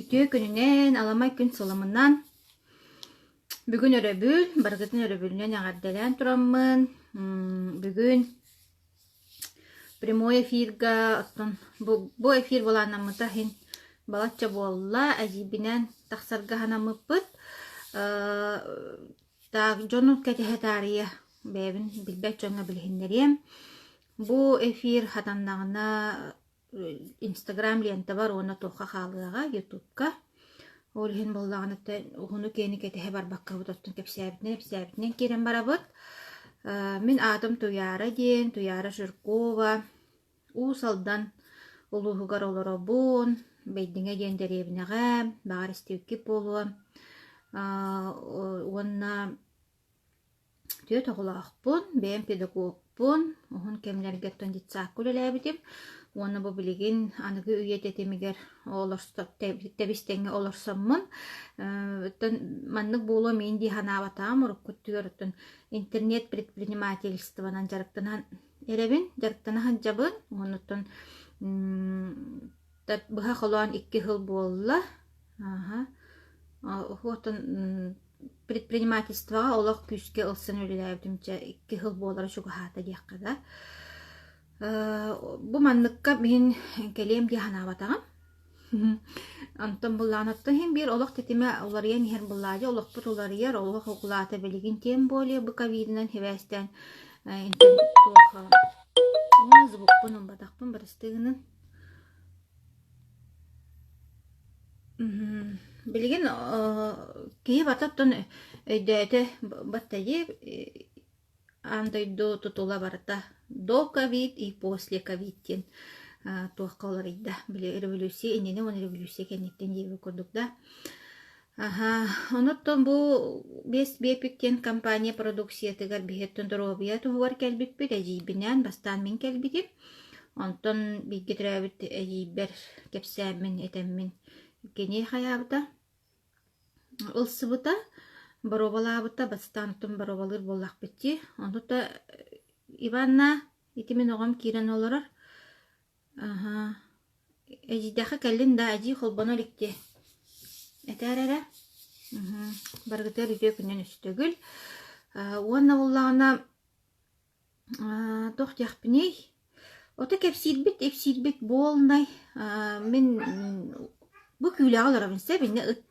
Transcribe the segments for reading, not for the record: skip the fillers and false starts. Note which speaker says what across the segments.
Speaker 1: Үтүө күнүнэн, аламай күн сыламынан. Бүгүн өрөбүл, барыгытын өрөбүлүнэн эҕэрдэлээн тураммын, бүгүн прямой эфирга оттон бу, бу эфир былааннаммыта иһин балачча буолла, эдьиийбинэн тахсарга санаммыппыт. Так, дьону кэтэһэ таарыйа бэйэбин билбэт дьоҥҥо билиһиннэриэм. Бу эфир хатаннаҕына Инстаграм лентабар уонна туохха хаалыаҕа Ютубка. Ол иһин буоллаҕына уһуну киэни кэтэһэ барбаккабыт оттон кэпсээбитинэн кэпсээбитинэн киирэн барабыт. Мин аатым Туйаара диэн, Туйаара Жиркова. Уус Алдан улууһугар олоробун. Бэйдиҥэ диэн дэриэбинэҕэ, баҕар истибиккит буолуо. Уонна Түөрт оҕолоохпун, бэйэм педагогпун, уһун кэмнэргэ оттон детсадка үлэлээбитим уонна бу билигин аныгы үйэ тэтимигэр олорсо тэбис-тэҥҥэ олорсоммун, оттон маннык буолуо миин дии санаабатаҕым урукку өттүгэр оттон интернет предпринимательствонан дьарыктанан эрэбин, дьарыктана сылдьабын уонна оттон быһа холоон 2 сыл буолла. Аха. Оттон предпринимательствоҕа олох күүскэ ылсан үлэлээбитим чэ 2 сыл буолара чугаһаата диэххэ да. Бу манныкка мин кэлиэм дии санаабатаҕым. Онтон былаан оттон иһин биир олох тэтимэ уларыйан иһэр былаадьа олохпут уларыйар, олох укулаата билигин тем более бу ковидынан сибээстээн туох звукпун ылбатахпын бырастыы гынын. Билигин киһи барыта оттон өйдөөтө баттайыы аан дойду тутула барыта до ковид и после ковид диэн туохха уларыйда. Били революция иннинэ уонна революция кэнниттэн диэбит курдук да. Аһа, онуттан бу биэс биэпик диэн компания продукциятыгар биһиэттэн доруобуйа туһугар кэлбиппит эдьиийбинээн бастаан мин кэлбитим. Онтон бииргэ төрөөбүт эдьиийбэр кэпсээммин, этэммин кини хайаабыта, ылсыбыта, боруобалаабыта, бастаан оттон боруобалыыр буоллахпыт дии. Онута Иванна, ити мин оҕом киирэн олорор. Аһаа, эдьиийдэххэ кэллин да, эдьиий холбоно илик дии. Этээр эрэ. Мм, барыгытыгар үтүө күнүн үстэгил. Уонна буоллаҕына туох диэхпиний? Ото кэпсиирбит, ипсиирбит буолнай. Мин бу күүлэҕэ олоробун сөп, инньэ ыт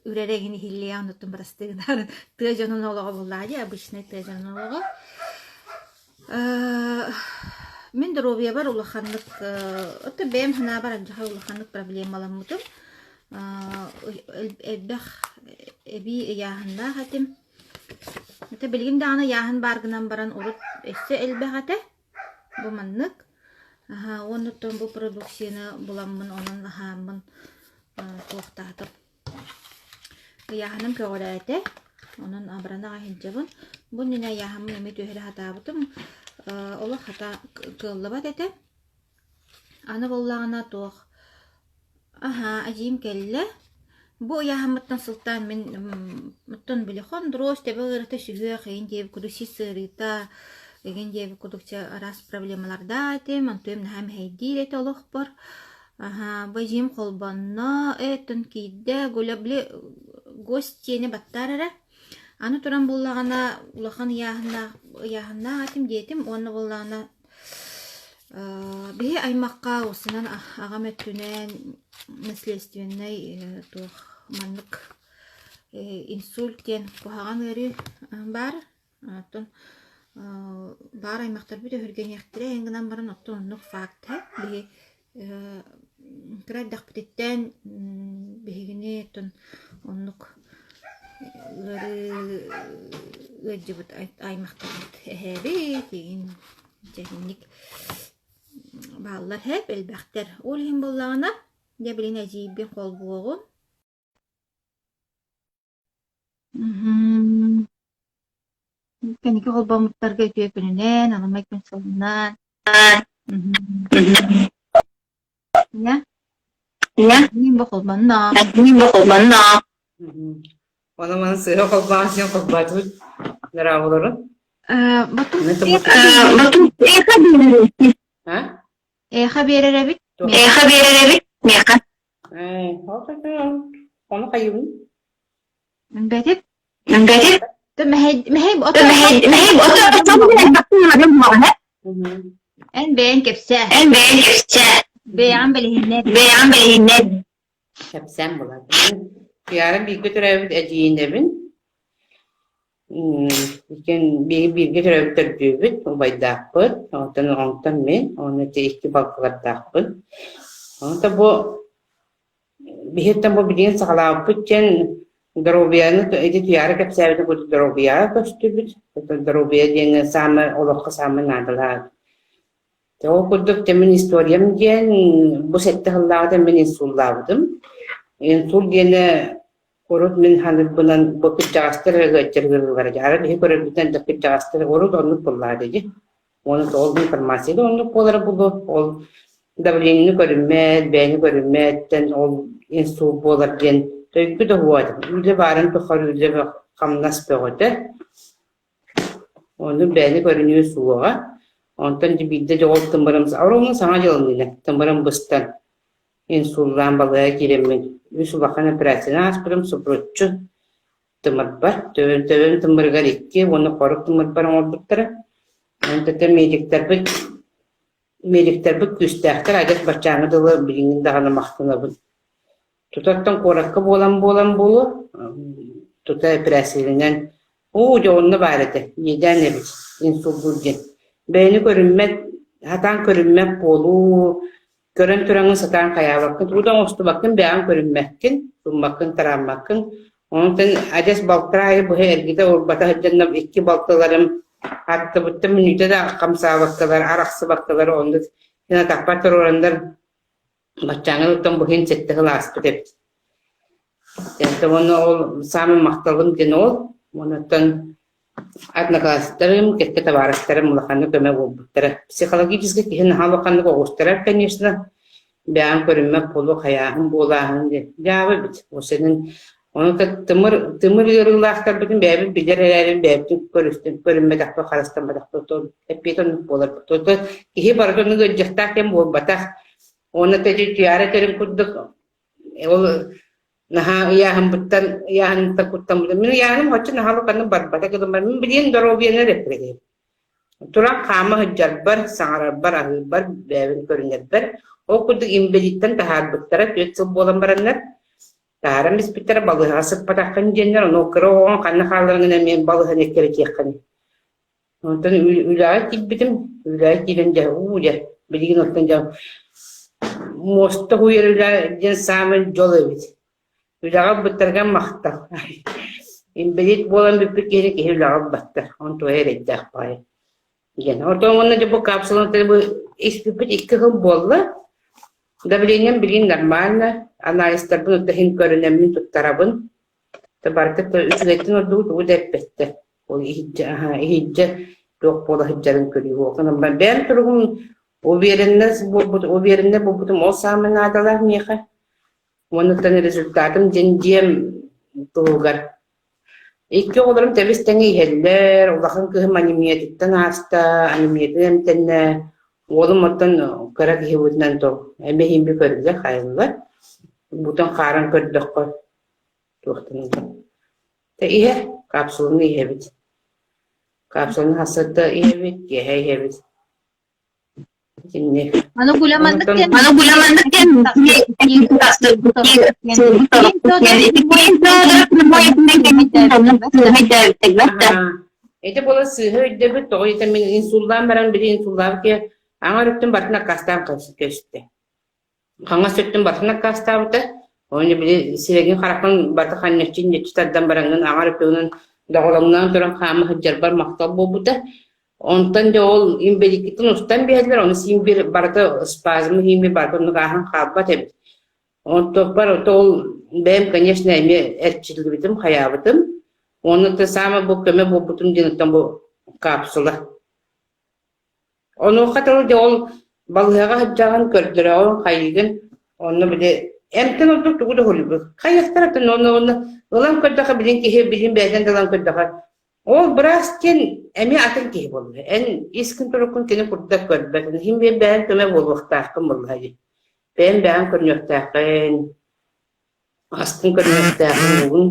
Speaker 1: үрэрэ эҥин иһиллиэ, оннуттан бырастыы гынарын тыа дьонун олоҕо буоллаҕа дии, обычнай тыа дьонун олоҕо. Мин доруобуйабар улаханнык оттон бэйэм санаабар алдьархай улаханнык проблемаламмытым. Элбэх эбии ыйааһыннаах этим. Ити билигин даҕаны ыйааһын баар гынан баран урут өссө элбэх этэ. Бу маннык. Уонна оттон бу продукцияны буламмын онон аһааммын туохтаатым. Ыйааһыным көҕүрээтэ, онон абырана аҕай сылдьабын. Бу иннинэ ыйааһыммын эмиэ түһэрэ сатаабытым, олох хата кыаллыбат этэ. Аны буоллаҕына туох аһаа эдьиийим кэллэ. Бу ыйааһыммыттан сылтаан мин оттон били хондуруос, төбө ыарыыта сүһүөх игин диэбит курдук сис ыарыыта игин диэбит курдук чэ араас проблемалардаах этим, онтуйум наһаа мэһэйдиир этэ олохпор. Аһаа, бу эдьиийим холбонно, эттэн киирдэ, Гуля били гость диэни баттаар эрэ. Аны туран буоллаҕына улахан ыйааһыннаах ыйааһыннаах этим диэтим уонна буоллаҕына биһи аймахха уусунан аҕам өттүнэн наследственнай туох маннык инсульт диэн куһаҕан ыарыы баар. Оттон баар аймахтарбыт өһүргэниэхтэрэ эҥин гынан баран оттон оннук факт биһи кыра эрдэхпититтэн биһигини оттон оннук ыарыы ыалдьыбыт аймахтарбыт эһээбит игин дьэ итинник бааллар һээп элбэхтэр. Ол иһин буоллаҕына дьэ билин эдьиийбин холбуоҕум. Кэнники холбоммуттарга үтүө күнүнэн, аламай күн сылынан. Ийэ? Мин бу холбонно.
Speaker 2: Ону маны сыыһа холбоон син холбоотубут нравыларын.
Speaker 1: Батун
Speaker 2: А?
Speaker 1: Эхо биэрэр эбит.
Speaker 2: Эхо
Speaker 1: биэрэр
Speaker 2: эбит. Ээ, ол ону хайыбын?
Speaker 1: Бэтит
Speaker 3: Бэтит
Speaker 1: мэһэй мэһэй
Speaker 3: мэһэй
Speaker 1: Эн бэйэҥ кэпсээ.
Speaker 3: Эн бэйэҥ кэпсээ.
Speaker 1: Бэйэҕин билиһиннэр.
Speaker 3: Бэйэҕин билиһиннэр.
Speaker 2: Кэпсээн булар. Туйаара бииргэ төрөөбүт эдьиийинэбин. Иккиэн бииргэ төрөөбүт төрдүөбүт, убайдаахпыт, онтон онтон мин, уонна ити икки балтылардаахпын. Онто бу биһиттэн бу билигин саҕалаабыппыт диэн доруобуйаны ити Туйаара кэпсээбитин курдук доруобуйаҕа көстүбүт. Доруобуйа диэн саамай олоххо саамай наадалаах. Ол курдук дьэ мин историям диэн бу сэттэ сыллааҕыта мин инсуллаабытым. Инсул диэнэ урут мин саныырбынан бу кырдьаҕастар эрэ ыалдьар ыарыылара дии. Арай биһи көрөрбүтүнэн да кырдьаҕастар урут оннук буоллаҕа дии. Уонна ол информация да оннук буолара буолуо. Ол давлениены көрүммэт, бэйэни көрүммэттэн ол инсул буолар диэн төйгү да уһуо этим. Үлэ баарын тухары үлэ хамнас бөҕөтө. Ону бэйэни көрүнүү суоҕа. Онтон дьэ биирдэ дьэ ол тымырым оруобуна Саҥа дьыл иннинэ тымырым быстан, инсуллаан балыыһа киирэммин үс улахан операцияны ааспытым субуруччу тымырбар, төбөм, төбөм тымырыгар икки уонна хорук тымырбар оҥорбуттара. Онтон медиктэрбит медиктэрбит күүстээхтэр адьас баччааҥҥы дылы билигин даҕаны махтанабын. Тутаттан куоракка буолан-буолан буолуо, тута эпэрээссийэлэнэн оо, дьэ онно баар этэ, иэдээн эбит, инсуллуур диэн. Бэйэни көрүммэт, сатаан көрүммэт буолуу, көрөн тураҥҥын сатаан хайаабаккын, тугу да оҥостубаккын, бэйэҕин көрүммэккин, туммаккын-тарааммаккын. Онтон адьас балтараа айы быһа эргитэ урбата сылдьаннар икки балтыларым аттыбыттан мүнүүтэ да хамсаабаккалар, арахсыбаккалар оннук син атахпар туруораннар Баччааҥҥа оттон бу иһин сэттэ сыл ааспыт эбит. Дьэ уонна ол саамай махталым диэн ол. Онуттан одноклассниктарым, кэккэ табаарыстарым улаханнык көмө буолбуттара. Психологически киһи наһаа улаханнык оҕустарар, конечно. Бэйэм көрүммэт буолуо, хайааһын буолааһын диэн дьаабы эбит. Осенин ону тымыр тымыр ыарыылаахтарбытын бэйэбит билэр эрээри бэйэбитин көрүстүн көрүммэтэхпит, харыстамматахпыт эппиэт оннук буолар. Киһи барыта оннук ыалдьыахтаах диэн буолбатах. Уонна Туйаара этэрин курдук, ол наһаа ыйааһыммыттан ыйааһыныттан куттаммытым. Мин ыйааһыным оччо наһаа улаханнык барбата гынан мин билигин доруобуйаны эрэ эппитим. Туран хаама сылдьарбар, саҥарарбар, аһыырбар, бэйэбин көрүнэрбэр, ол курдук инбэлииттэн таһаарбыттара түөрт сыл буолан бараннар, таһааран испиттэрэ балыыһаҕа сыппатаххын диэннэр, ону кыра оҕоҥ ханна хаалларыҥын эмиэ балыыһаны эккирэтиэххиний. Онтон үлэҕэ киирбитим, үлэҕэ киирэн дьэ уу дьэ билигин оттон дьэ муоста уйар үлэ диэн саамай дьол эбит. Үлэҕэ ылбыттарга махтал. Инбэлиит буолан бүппүт киһини киһи үлэҕэ ылбаттар. Онтуга эрэйдээх баҕайы диэн. Оттон уонна дьэ бу капсуланы бу испиппит икки сыл буолла. Давлением билигин нормально, анализтарбын оттон иһин көрүнэммин туттарабын. Барыта үчүгэйтэн ордугу тугу да эппэттэр. Ол иһирдьэ аһаа иһирдьэ туох буола сылдьарын көрүү. Онон бэйэм туругум уверенность буолбут увереннай буолбутум ол саамай наадалаах миэхэ. Уонуттан результатым диэн дьиэм туһугар. Икки оҕолорум тэбис-тэҥэ иһэллэр, улахан кыыһым анемиятыттан ааста, анемиятын эмтэннэ. Уолум оттон кыра киһи быһыытынан то эмиэ иһин көрүллэр, хайыллар. Бутан хааран көрдөххө туохтан иһэр, капсуланы иһэбит. Капсуланы сарсыарда иһэбит, киэһэ иһэбит. Итинник.
Speaker 1: Аны Гуля маннык
Speaker 2: Онтон
Speaker 1: диэн
Speaker 3: Аны Гуля маннык диэн
Speaker 2: Ити буола сыыһа өйдөбүт, тоҕо диэтэ мин инсуллаан баран били инсуллаабыт киһи аҥар өттүн барытын аккаастаан көстө. Хаҥас өттүн барытын аккаастаабыта. Ону били сирэйгин хараххын барыта ханньаччы инньэччи тардан бараҥҥын аҥар өттүгүнэн доҕолоҥноон туран хаама сылдьарбар махтал буолбута. Онтон дьэ ол инбэлииккиттэн устан биэрдилэр, ону син биир барыта спазмы иһин барыта оннук ааһан хаалбат эбит. Онтукпар ото ол бэйэм, конечно, эмиэ эрчиллибитим, хайаабытым. Уонна то саамай бу көмө буолбутум диэн оттон бу капсула. Онуоха дылы дьэ ол балыыһаҕа сылдьаҕын, көрдөрөҕүн, хайыыгын, онно били эмтэн ордук тугу да уһуйбут. Хайыахтара онно онно ылан көрдөххө билин киһи билин бэйэтин да ылан көрдөххө ол быраас диэн эмиэ атын киһи буолла. Эн искин туруккун кини курдат көрбөт. Иһин биир бэйэҥ көмө буолуохтааххын буолла дии. Бэйэҥ бэйэҥ көрүнүөхтээххин. Астын көрүҥүөхтээххин, уугун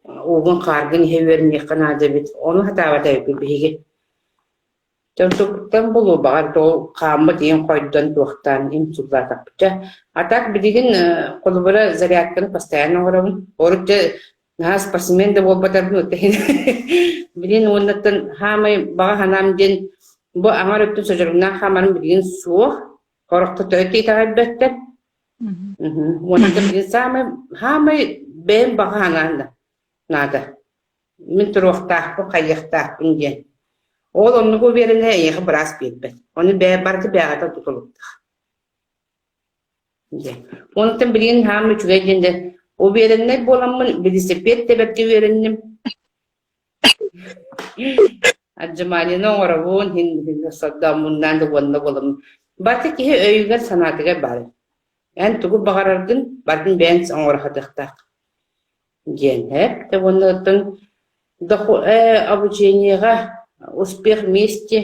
Speaker 2: уугун хааргын иһэ үөрэниэххэ наада эбит. Ону сатаабат эбиппит биһиги. Дьон булуу баҕар ол хааммыт иһин хойдон туохтаан инсуллаатахпыт. Чэ, а так билигин холобура зарядканы постоянно оҥоробун. Урут дьэ наһаа спортсмен да буолбатарбын билигин уоннаттан хаамай баҕа санаам диэн бу аҥар өттүн содьороҥнаах хаамарым билигин суох. Хорохто төрүт итэҕэйбэттэр. Уонна билигин саамай хаамай бэйэм баҕа санаам да наада. Мин туруохтаахпын, хайыахтаахпын диэн. Ол оннук увереннай эйиэхэ быраас биэрбэт. Ону бэйэ барыта бэйэҕитэ тутулуктаах диэн. Онтон билигин хаам үчүгэй диэн дэ увереннай буоламмын велосипед тэбэргэ үөрэнним. Отжиманияны оҥоробун, иһин сордооммуннаан да уонна буоламмын. Барыта киһи өйүгэр-санаатыгар баар. Эн тугу баҕараргын барытын бэйэҥ оҥоро сатыахтаах диэн эп да уонна оттон обучениеҕа успех вместе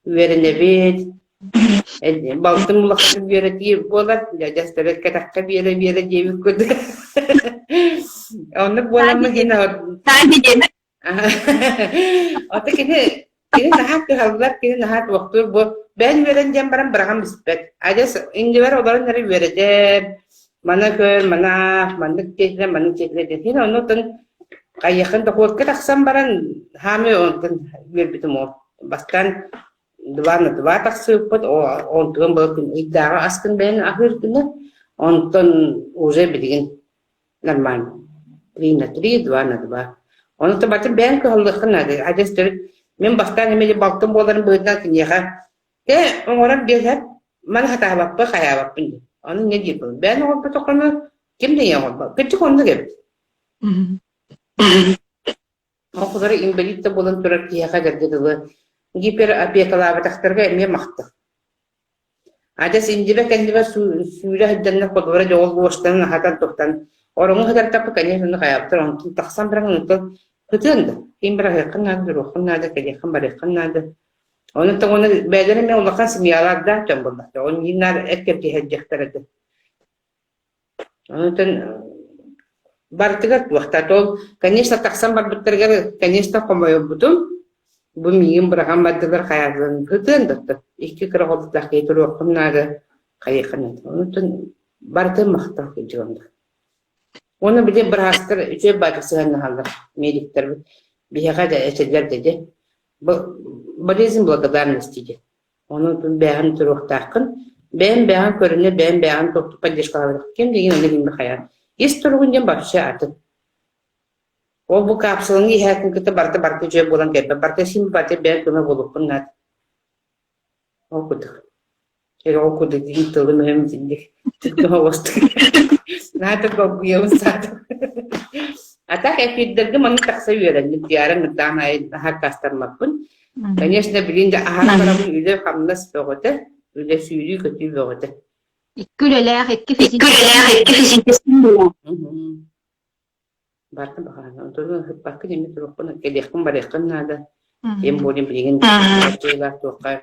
Speaker 2: үөрэнэбит балтым улахан үөрэтии буолар дьадьастары кэтэххэ биэрэ-биэрэ диэбит курдук оннук буоламмын иһин Ото кини кини наһаа кыһаллар, кини наһаа туохтуур бу бэйэн үөрэн диэн баран быраҕан бүспэт. Адьас иннибэр олорон эрэ үөрэтэр, маны көр, маны аах, маннык диэтилэр, маннык диэтилэр диэн. Син оннуттан хайыаххын дохуотка тахсан баран хаамыы онтон үөрбүтүм ол. Бастаан два на два тахсыбыппыт, онтуган былыр күн ыйдааҕы аскын бэйэн аһыыр гына, онтон уже билигин Нормально. Три на три, два на два. Ону табатын бэйэҥ кыһаллыаххын наада. Адьас төрүт мин бастаан эмиэ балтым буоларын быһыытынан киниэхэ «Ээ, оҥорон биэрэр, маны сатаабаппын, хайаабаппын» диэн. Ону инньэ диир буоллум. Бэйэн оҥорботоххуна ким да ийэ оҥорбот. Кырдьык оннук эбит. Оҕолоро инбэлиит да буолан турар киһиэхэ эдэргэ дылы гиперопекалаабатахтарга эмиэ махтал. Адьас индибэ-кэннибэ сүүрэ сылдьаннар холобура дьоҕул буоштанан аһатан-туттан ороҥу сытартаппы конечно ону хайаабыттар онтон тахсан баран онтон ытыан да ким быраһыаххын наада туруоххун наада кэлиэххин барыаххын наада ону тоҕуна бэйэлэрэ эмиэ улахан семьялардаах дьон буоллахтар ону наар эт кэбиһэрдиэхтэр этэ Онтон барытыгар туохтаат ол, конечно, тахсан барбыттарыгар, конечно, хомойорбутум. Бу миигин быраҕан бардылар хайаатыларын ытыан да оттон икки кыра оҕолордоох киһи туруоххун наада, хайыаххын наада. Онтон барытын махтал кырдьык онно. Уонна били быраастар үчүгэй баайдык сыһыаннаһаллар, медиктэрбит. Биһиэхэ да этэллэр да дьэ, болезнь благодарности диэн. Ону бэйэҕин туруохтааххын, бэйэм бэйэҕин көрүнэ, бэйэм бэйэҕин поддержкалаабатах ким дигин ону гимме хайаан. Ис туругун диэн вообще атын. Ол бу капсуланы иһээтин кытта барыта барыта үчүгэй буолан кэлбэт. Барыта син барыта бэйэҥ көмө буолуоххун наада. Ол курдук. Эрэ ол курдук диин тылым өһүм итинник. Наада долгуйабын саатым. А так эфирдэргэ маннык тахса үөрэнним. Диарым мырдаан аһааккаастаммаппын. Конечно, билин да аһаан барабын үлэ-хамнас бөҕөтө, үлэ сүүрүү-көтүү бөҕөтө.
Speaker 1: Икки үлэлээх, икки
Speaker 3: Икки үлэлээх, икки физическэй
Speaker 2: Барда баҕаһына. Онтон ыһыппаккын эмиэ туруоххун, кэлиэххин барыаххын наада. Тем более билигин дьыалаах туохха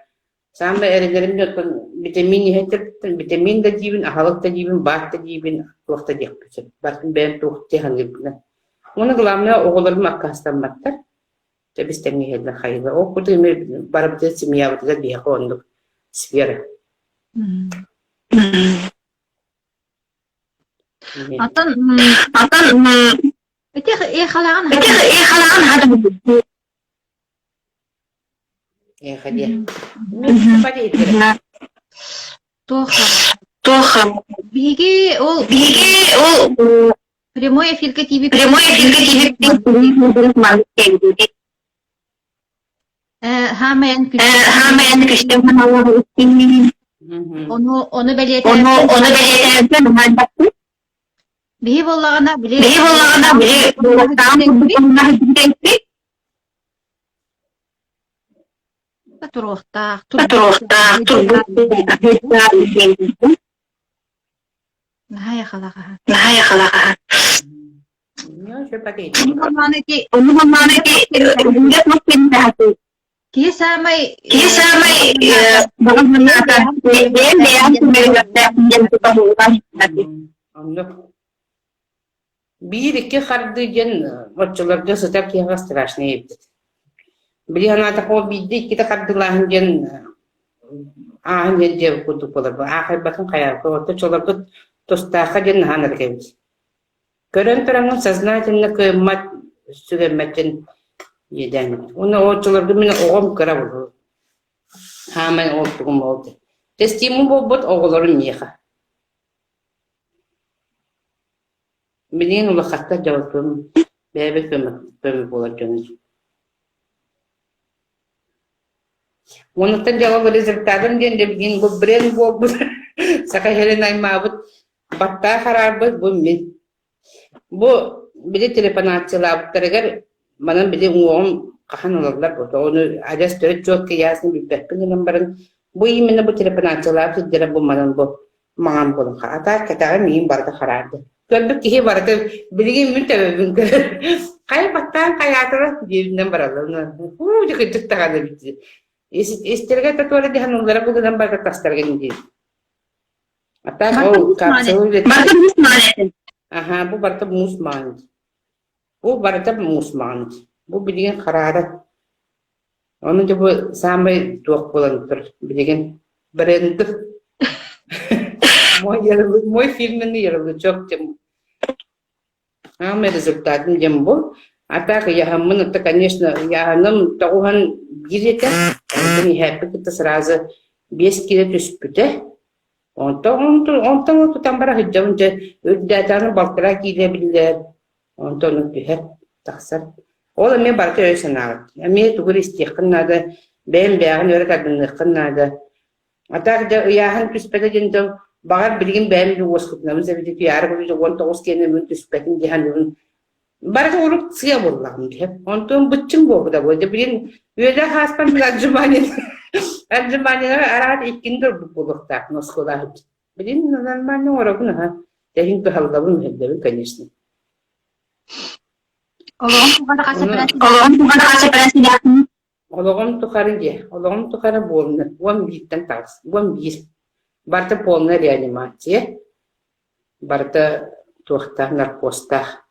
Speaker 2: Саамай эрэнэрим оттон витамин иһэн витамин да диибин, аһылык да диибин, баат да диибин, туох да диэхпин сөп. Барытын бэйэм туох дии саныырбынан. Уонна главное оҕолорум аккаастамматтар. Тэбис-тэҥҥэ иһэллэр хайыылар. Ол курдук эмиэ барыбытыгар семьябытыгар биһиэхэ оннук сфера.
Speaker 1: Атын
Speaker 3: Атын
Speaker 1: ити эхалаҕын
Speaker 3: ити эхалаҕын
Speaker 2: Эхо диэ.
Speaker 1: Туох
Speaker 3: Туох
Speaker 1: биһиги ол
Speaker 3: биһиги ол
Speaker 1: прямой эфиргэ тиийбит
Speaker 3: прямой эфиргэ тиийбит
Speaker 1: хаамайан
Speaker 3: хаамайан күстэн
Speaker 1: ону ону
Speaker 3: ону
Speaker 1: бэлиэтээбитим
Speaker 3: ону бэлиэтээбитим
Speaker 1: биһи буоллаҕына били
Speaker 3: биһи буоллаҕына били
Speaker 1: туруохтаах
Speaker 3: туруохтаах турбут
Speaker 1: Наһаа яхалаҕаһа.
Speaker 3: Наһаа яхалаҕаһа.
Speaker 1: Ону Киһи саамай
Speaker 3: Киһи саамай баҕа санаата бэйэм бэйэм
Speaker 2: Оннук. Биир-икки хардыы диэн оччолорго сытар киһиэхэ страшнай эбит. Били санаатахха ол биирдэ иккитэ хардыылааһын диэн ааһын диэн диэбит курдук буолар. Аахайбатын хайаабыт. Оччолорго тустаахха диэн наһаа нарык эбит. Көрөн тураҥҥын сознательно кыаммат, сүгэммэт диэн иэдээн эбит. Уонна оччолорго мин оҕом кыра буолуо. Хаамай ол тугум ол Тэстииммин буолбут оҕолорум миэхэ. Билигин улахаттар дьолтум бэйэбит көмө көмө буолар дьонум. Уонуттан дьоло результатым диэн дьэ билигин бу бренд буолбут Саха сирин аймаабыт баттаа хараарбыт бу мин. Бу били телефонациялаабыттарыгар манан били уҥуоҕум хаһан ылаллар бу ону адьас төрүт чуолкай ясно билбэппин гынан баран бу именно бу телефонациялаабыт сирдэрэ бу манан бу маҥан буолан атаак кэтэҕим миигин барыта хараарда. Көрбүт киһи барыта билигин мин төбөбүн көрөр. Хайа баттаан хайаатара диэбинэн бараллар. Уу дьэ кырдьык даҕаны эбит. Истэргэ татуара диһан ыллара бу гынан барыта тастарга диир. А так ол капсула
Speaker 3: Барыта муус маҕан
Speaker 2: Аха, бу барыта муус маҕан. Бу барыта муус маҕан. Бу билигин хараара. Ону дьэ бу саамай туох буолан турар билигин бренды. Мой ярлык, мой фирменный ярлычок тем Аамай результатым диэн бу. А так ыйаһаммын, это, конечно, ыйааһыным тоҕуһан биир этэ. Онтон иһээппит кытта сразу 5 киилэ түспүтэ. Онтон онтон тутан бара сылдьабын дьэ үрдээтэҕинэ балтараа киилэ биллэр. Онтон түһэр, тахсар. Ол эмиэ барыта өй-санааҕыт. Эмиэ тугу эрэ истиэххин наада, бэйэм бэйэҕин өрө тардыныаххын наада. А так дьэ ыйааһын түспэтэ диэн дьон баҕар билигин бэйэм да уоскутунабын сэбити туйаара курдук 19 киэнэ мин түспэтин дии саныыбын. Барыта урут сыа буоллаҕым дии. Онтон быччыҥ буолбута буолуо. Дьэ билигин үөлээх ааспар мин отжимание отжиманиелары араат иккини турбут буолуохтаахпын оскуолаһыт. Билигин нормально оҥоробун аха. Тэһин кыһаллабын үһэллэбин конечно.
Speaker 1: Олоҕум тухары хас
Speaker 3: Олоҕум тухары хас эпэрээссийэлээхпин
Speaker 2: Олоҕум тухары диэ, олоҕум тухары буолна, 11-тэн таҕыс, 11. Барыта полная реанимация, барыта туохтаах наркозтаах.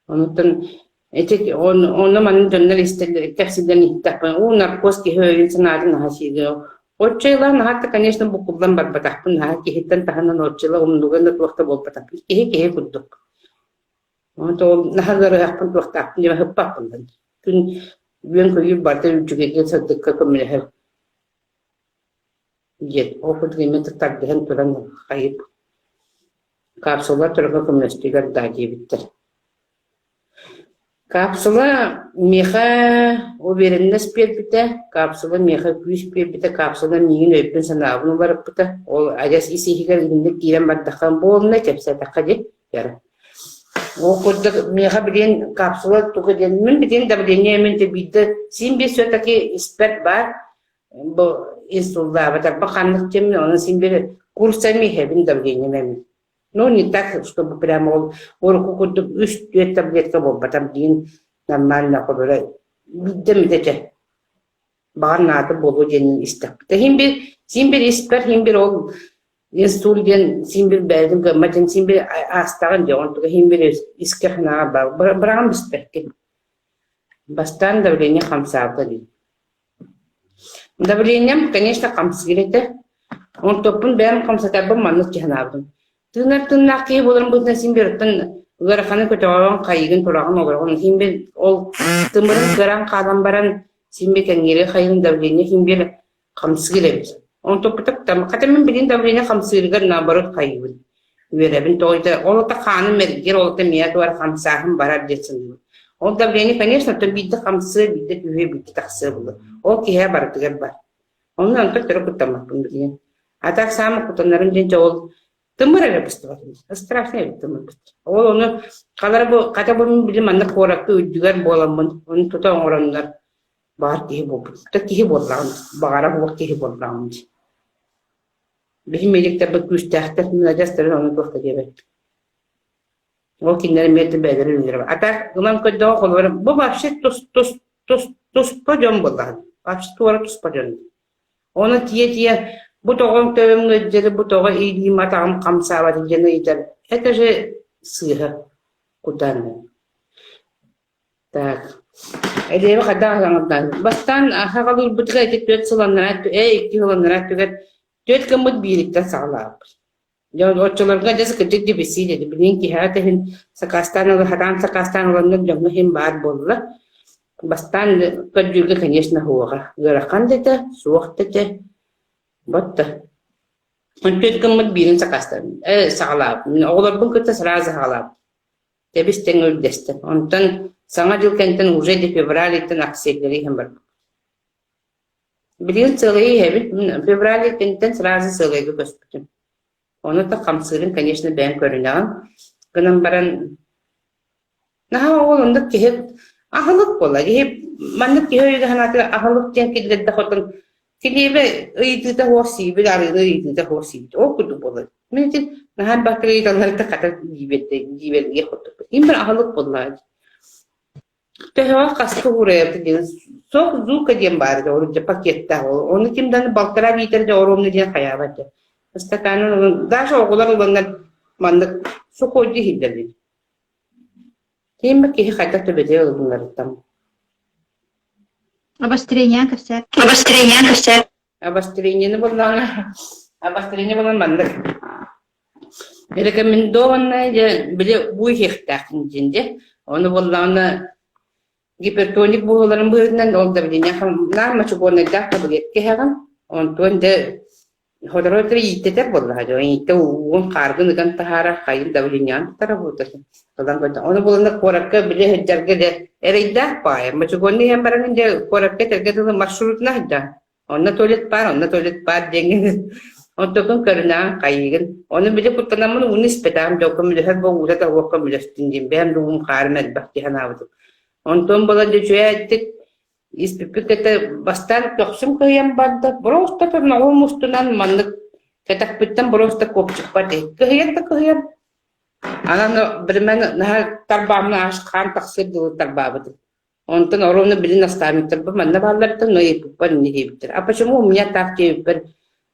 Speaker 2: Онтон ити онно манна дьоннор истэллэр, кэпсэллэрин иһиттэхпинэ, уу наркоз киһи өйүн-санаатын наһаа сиир. Оччо ыла наһаа да, конечно, буккуллан барбатахпын, наһаа киһиттэн таһынан оччо ыла умнуган да туох да буолбатахпын. Киһи киһи курдук. Онтон ол наһаа ыарыһахпын туохтаахпын диэн ыһыппаппын да. Күн үөн-көйүүр барыта үчүгэйгэ сырдыкка көмөлөһөр диэн. Ол курдук эмиэ тардыһан туран хайып капсула турарга көмөлөстүлэр даа диэбиттэр. Капсула миэхэ уверенность биэрбитэ, капсула миэхэ күүс биэрбитэ, капсула миигин өйбүн-санаабын уларыппыта. Ол адьас ис-иһигэр инник киирэн бардахха буолунай кэпсээтэххэ дии. Ол курдук миэхэ билигин капсула туга диэн мин билигин давление мин биирдэ син биир все-таки испэт баар бу инсуллаабатарба ханнык диэммин онон син биир курсами иһэбин давлением эмин. Ну не так, чтобы прямо ол урукку курдук үс-түөрт таблетка буолбатам диин нормально холура биирдэ эмитэ чэ баҕар наада буолуо диэн истэхпит. Син биир син биир испэр син биир ол инсуль диэн син биир бэйэтин гыммат диэн син биир аастаҕын дьэ онтуга син биир искэ санааҕа быраҕан биспэккин. Бастаан давление хамсаабыта дии. Давлением, конечно, хамсыыр этэ. Онтоппун бэйэм хамсатарбын маннык дьаһанаабытым. Тыынар тыыннаах киһи буоларым быһыытынан син биир оттон ыараханы көтөҕөҕүн, хайыгын, тураҕын, олороҕун. Син биир ол тымырын кыаран хаалан баран син биир кэҥиирэ хайын давление син биир хамсыыр эбит. Онтоппутак там, хотя мин билин давление хамсыырыгар наоборот хайыыбын. Үөрэбин тоҕо ол ата хааным эргийэр, ол ата миэхэ тугар хамсааһын барар диэн саныыбын. Ол давление, конечно, оттон биирдэ хамсыа, биирдэ түһүө, биирдэ тахсыа буолуо. Ол киһи барытыгар бар. Онно онтон төрө куттаммаппын билигин. А так саамай куттанарым диэн дьэ ол тымыр эрэ быстыбат. Страшно эбит тымыр быстар. Ол ону халара бу хата бу мин билим манна куоракка үрдүгэр буоламмын, ону тута оҥороннор баҕар киһи буолбут. Да киһи буоллаҕым, баҕара буох киһи буоллаҕым дии. Биһи медиктэрбит күүстээхтэр, мин адьас төрүт ону туох да диэбэппин. Ол кинилэр эмиэ да бэйэлэрэ үлэлэрэ. А так ылан көрдөҕө холобура бу вообще тус тус тус туспа дьон буоллаҕын. Вообще туора туспа дьон. Ону тиийэ-тиийэ бу тоҕо төбөм ыалдьары, бу тоҕо илиим атаҕым хамсаабат диэн ыйытар. Это же. сыыһа кутан. Так. Элиэби хайдах аһаҥырдаан? Бастаан аһаҕалыырбытыгар ити түөрт сыл анараа икки сыл анараа өттүгэр түөрт гыммыт биириттэн саҕалаабыт. Дьэ оччолорго дьэ кырдьык дебисиит этэ. Билигин киһиэхэ да иһин сакаастаан ыла сатаан сакаастаан ыланнар дьоҥҥо иһин баар буолла. Бастаан көрдүүргэ, конечно, суоҕа. Ыарахан да этэ, суох да этэ. Вот да. Түөрт гыммыт биирин сакаастаан саҕалаабытым. Оҕолорбун кытта сразу саҕалаабытым. Тэбис-тэҥ үрдэстим. Онтон Саҥа дьыл кэнниттэн уже де февраль ыйтан аксиялары иһэн барбыт. Билигин сыалайы иһэбит. Февраль ый кэнниттэн сразу сыалайга көспүтүм. Ону да хамсыырын, конечно, бэйэм көрүнэҕин. Гынан баран наһаа ол оннук киһи аһылык буолар. Киһи маннык киһи өйүгэр санаатыгар аһылык диэн киллэрдэ хотон килиэбэ ыйытыыта суох сиибит, арыыны ыйытыыта суох сиибит. Ол курдук буолар. Мин ити наһаа элбэх ыйыталларыттан хата дьиибэргиэх курдукпут. Ким бір аһылык буоллаҕа дии. Төһөҕө хаска уурайабыт диэн сок зука диэн баар этэ, ол дьэ пакеттаах ол. Ону ким даҕаны балтараа лиитэр дьэ оруобуна диэн хайаабат дьэ. Ыстакаанын ылан, даже оҕолор ыланнар маннык сухой иһиллэр эбит. Ким киһи хайдах төбөтүгэр ылыннарыттан.
Speaker 1: Обострение кэпсээт.
Speaker 3: Обострение кэпсээт.
Speaker 2: Обострениены буллаҕына, обострение булан маннык рекомендованное дьэ били бу иһиэхтээххин диэн дьэ. Ону буоллаҕына гипертоник буоларын быһыытынан ол давление наар мочегоннайдаах таблетка иһэҕин. Онтон дьэ Сотору ииттэтэр буоллаҕа дьон ииттэ уугун хааргын ыган таһаарар хайын давлениеҕын тутара буолта ылан көрдө ону буланна куоракка били сылдьарга дьэ эрэйдээх баайа мочегонну иһэн баран дьэ куоракка этэргэ дылы маршрутuna сылдьаҕын онно туалет баар онно туалет баар диэҥҥин онтукун көрүнэҕин хайыыгын ону били куттанаммын ууну испэтэҕим дьэ көмөлөһөр бу уута да суох көмөлөстүн диэн бэйэм да уум хаарым элбэх дии санаабытым онтон буолан дьэ үчүгэйдик Испиппит кытта бастаан көхсүм кыһыйан барда, боруоста торноҕум устунан маннык кэтэхпиттэн боруоста куопчукпар дии. Кыһыйан да кыһыйан. Анан биримэн наһаа тарбааммын аас хаан тахсыар дылы тарбаабытым. Онтон оруобуна били наставниктарбын манна баалларыттан но ыйыппыппар инньэ диэбиттэр. А почему у меня так диэбиппэр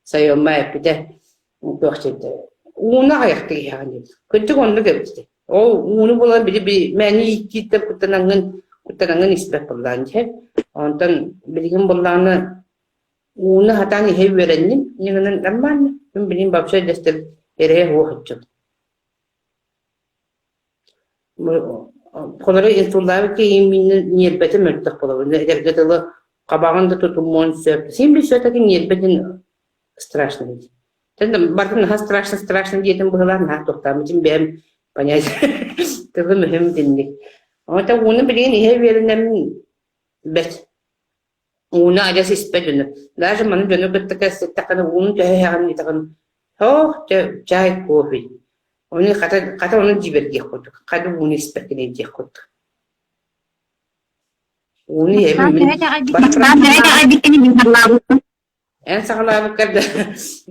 Speaker 2: сайыамма эппитэ туох диэбитэ ууну аҕыйахтык иһэҕин диэбит. Кырдьык оннук эбит ити. Ол ууну булан били мээнэ ииттииттэн куттанаҥҥын куттанаҥҥын испэт буоллаҕын дьэ. Онтон билигин буоллаҕына ууну сатаан иһэ үөрэнним. Инньэ гынан нормально. Мин билигин вообще дэстэр эрэйэ суох сылдьабын. Холоро инсуллаабыт киһи ньиэрбэтэ мөлтөх буолабын. Этэргэ дылы хабаҕын да тутумуон сөп. Син биир все-таки ньиэрбэтин страшно диир. Барытын наһаа страшно страшно диэтим быһыылаах наһаа туохтаабытым бэйэм понять тылым өһүм итинник. Ота ууну билигин иһэ үөрэнэммин бэрт. Ууну адьас испэт дьону. Даже маны дьону кытта кэпсэттэххинэ ууну төһө иһэҕин диэтэҕин һоох чэ чай кофе. Ону хата хата ону дьиибэргиэх курдук. Хата ууну испэккин диэх курдук. Ууну иһэбин мин
Speaker 3: Бастаан төһө итэҕэйбиккин мин саҕалаабыппын.
Speaker 2: Эн саҕалаабыккар да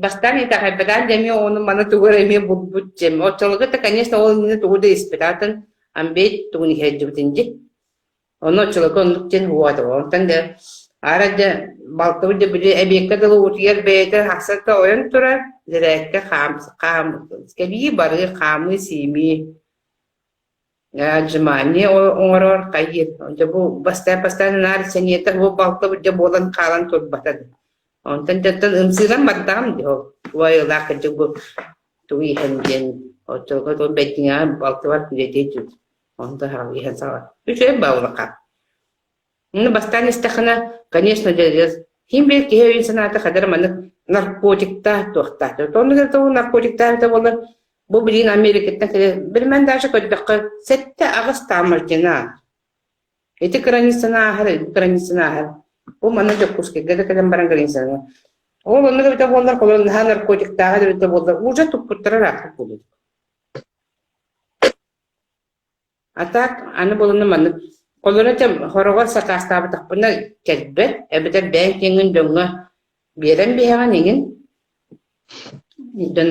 Speaker 2: бастаан итэҕэйбэтэҕин да эмиэ ону маны тугу эрэ эмиэ булбут дьэм. Оччолорго да, конечно, ол иннинэ тугу да испэтаатын амбей тугун иһэрдибитин дии. Ону оччолорго оннук диэн уота. Онтон да аара дьэ балтыбыт дьэ били эбиэккэ дылы утуйар бэйэтэ ахсата ойон турар, зирээккэ хаам хаам кэлии барыы хаамыы-сиимии Отжимание оҥорор хайыыр. Дьэ бу бастаан-бастаан наар сэниэтэ бу балтыбыт дьэ буолан хаалан турбата. Онтон дьонтон ымсыыран бардаҕым дии ол. Убайылаах кырдьык бу тугу иһэн диэн оччолорго тугу бэйдиҥэҕэ балтыбар үлэлии түт. Онтон иһэн саҕала. Үчүгэй баҕалаха. Ну, бастаан истэххинэ, конечно, дьэ, ким биир киһи өйүн санаата хадара маннык наркотиктаах туохтаах. Оннук эрэ наркотиктаах этэ буоллар, бу билигин Америкаттан кэлэ, билимэн даже көрдөххө, 7-8 таамырдьына. Ити границаны ааһар, границаны ааһар. Бу манна Дьокуускайга да кэлэн баран границаны. Ол оннук эбитэ буоллар, холор наһаа наркотиктааҕа эбитэ буоллар, уже туппуттара ыраахпыт буолуо. А так аны буоланна маннык холоро этэ хороҕор сакаастаабатахпына кэлбэт эбэтэр бэйэҥ киэҥҥин дьоҥҥо биэрэн биһэҕин иҥин дьон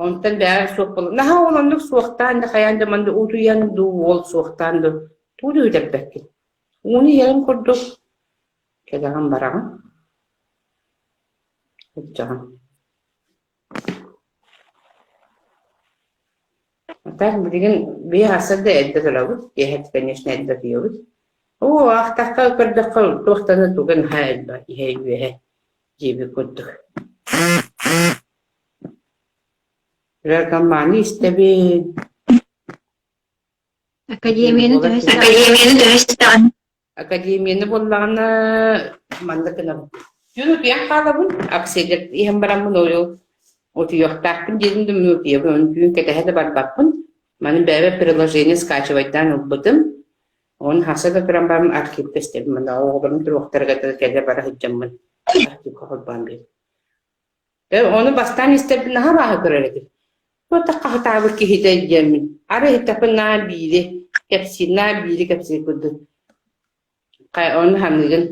Speaker 2: онтон бэйэ суох буолан наһаа ол оннук суохтаан да хайаан да манна утуйан дуу уол суохтаан дуу тугу да үтэрбэккин ууну иһэрин курдук кэлэҕин бараҕын сылдьаҕын. Так билигин биһи хасса да эрдэ турабыт, киэһэ конечно эрдэ утуйабыт. Оо, аахтахха көрдөххө туохтан да туга наһаа элбэх иһэ-үөһэ диэбит курдук. Рекоманы истэбин.
Speaker 1: Академияны төһө истэҕин?
Speaker 3: Академияны төһө истэҕин?
Speaker 2: Академияны буоллаҕына маннык гынабын. Түүн утуйан хаалабын, акселер иһэн бараммын ол утуйуохтаахпын диэтим да мин утуйабын, оны түүн кэтэһэ да барбаппын. Маны бэйэбэр приложение скачивайдаан ылбытым. Оны хаса да туран баран архивка истэбин. Мана оҕолорум туруохтарыгар кэлэ бара сылдьаммын архивка холбоон биэрдим. Ону бастаан истэрбин наһаа абааһы көрөр этим. Туох хаһытаабыт киһитэ диэммин. Арай иһиттэхпинэ наа биири кэпсиир, наа биири кэпсиир курдук. Ону саныыгын.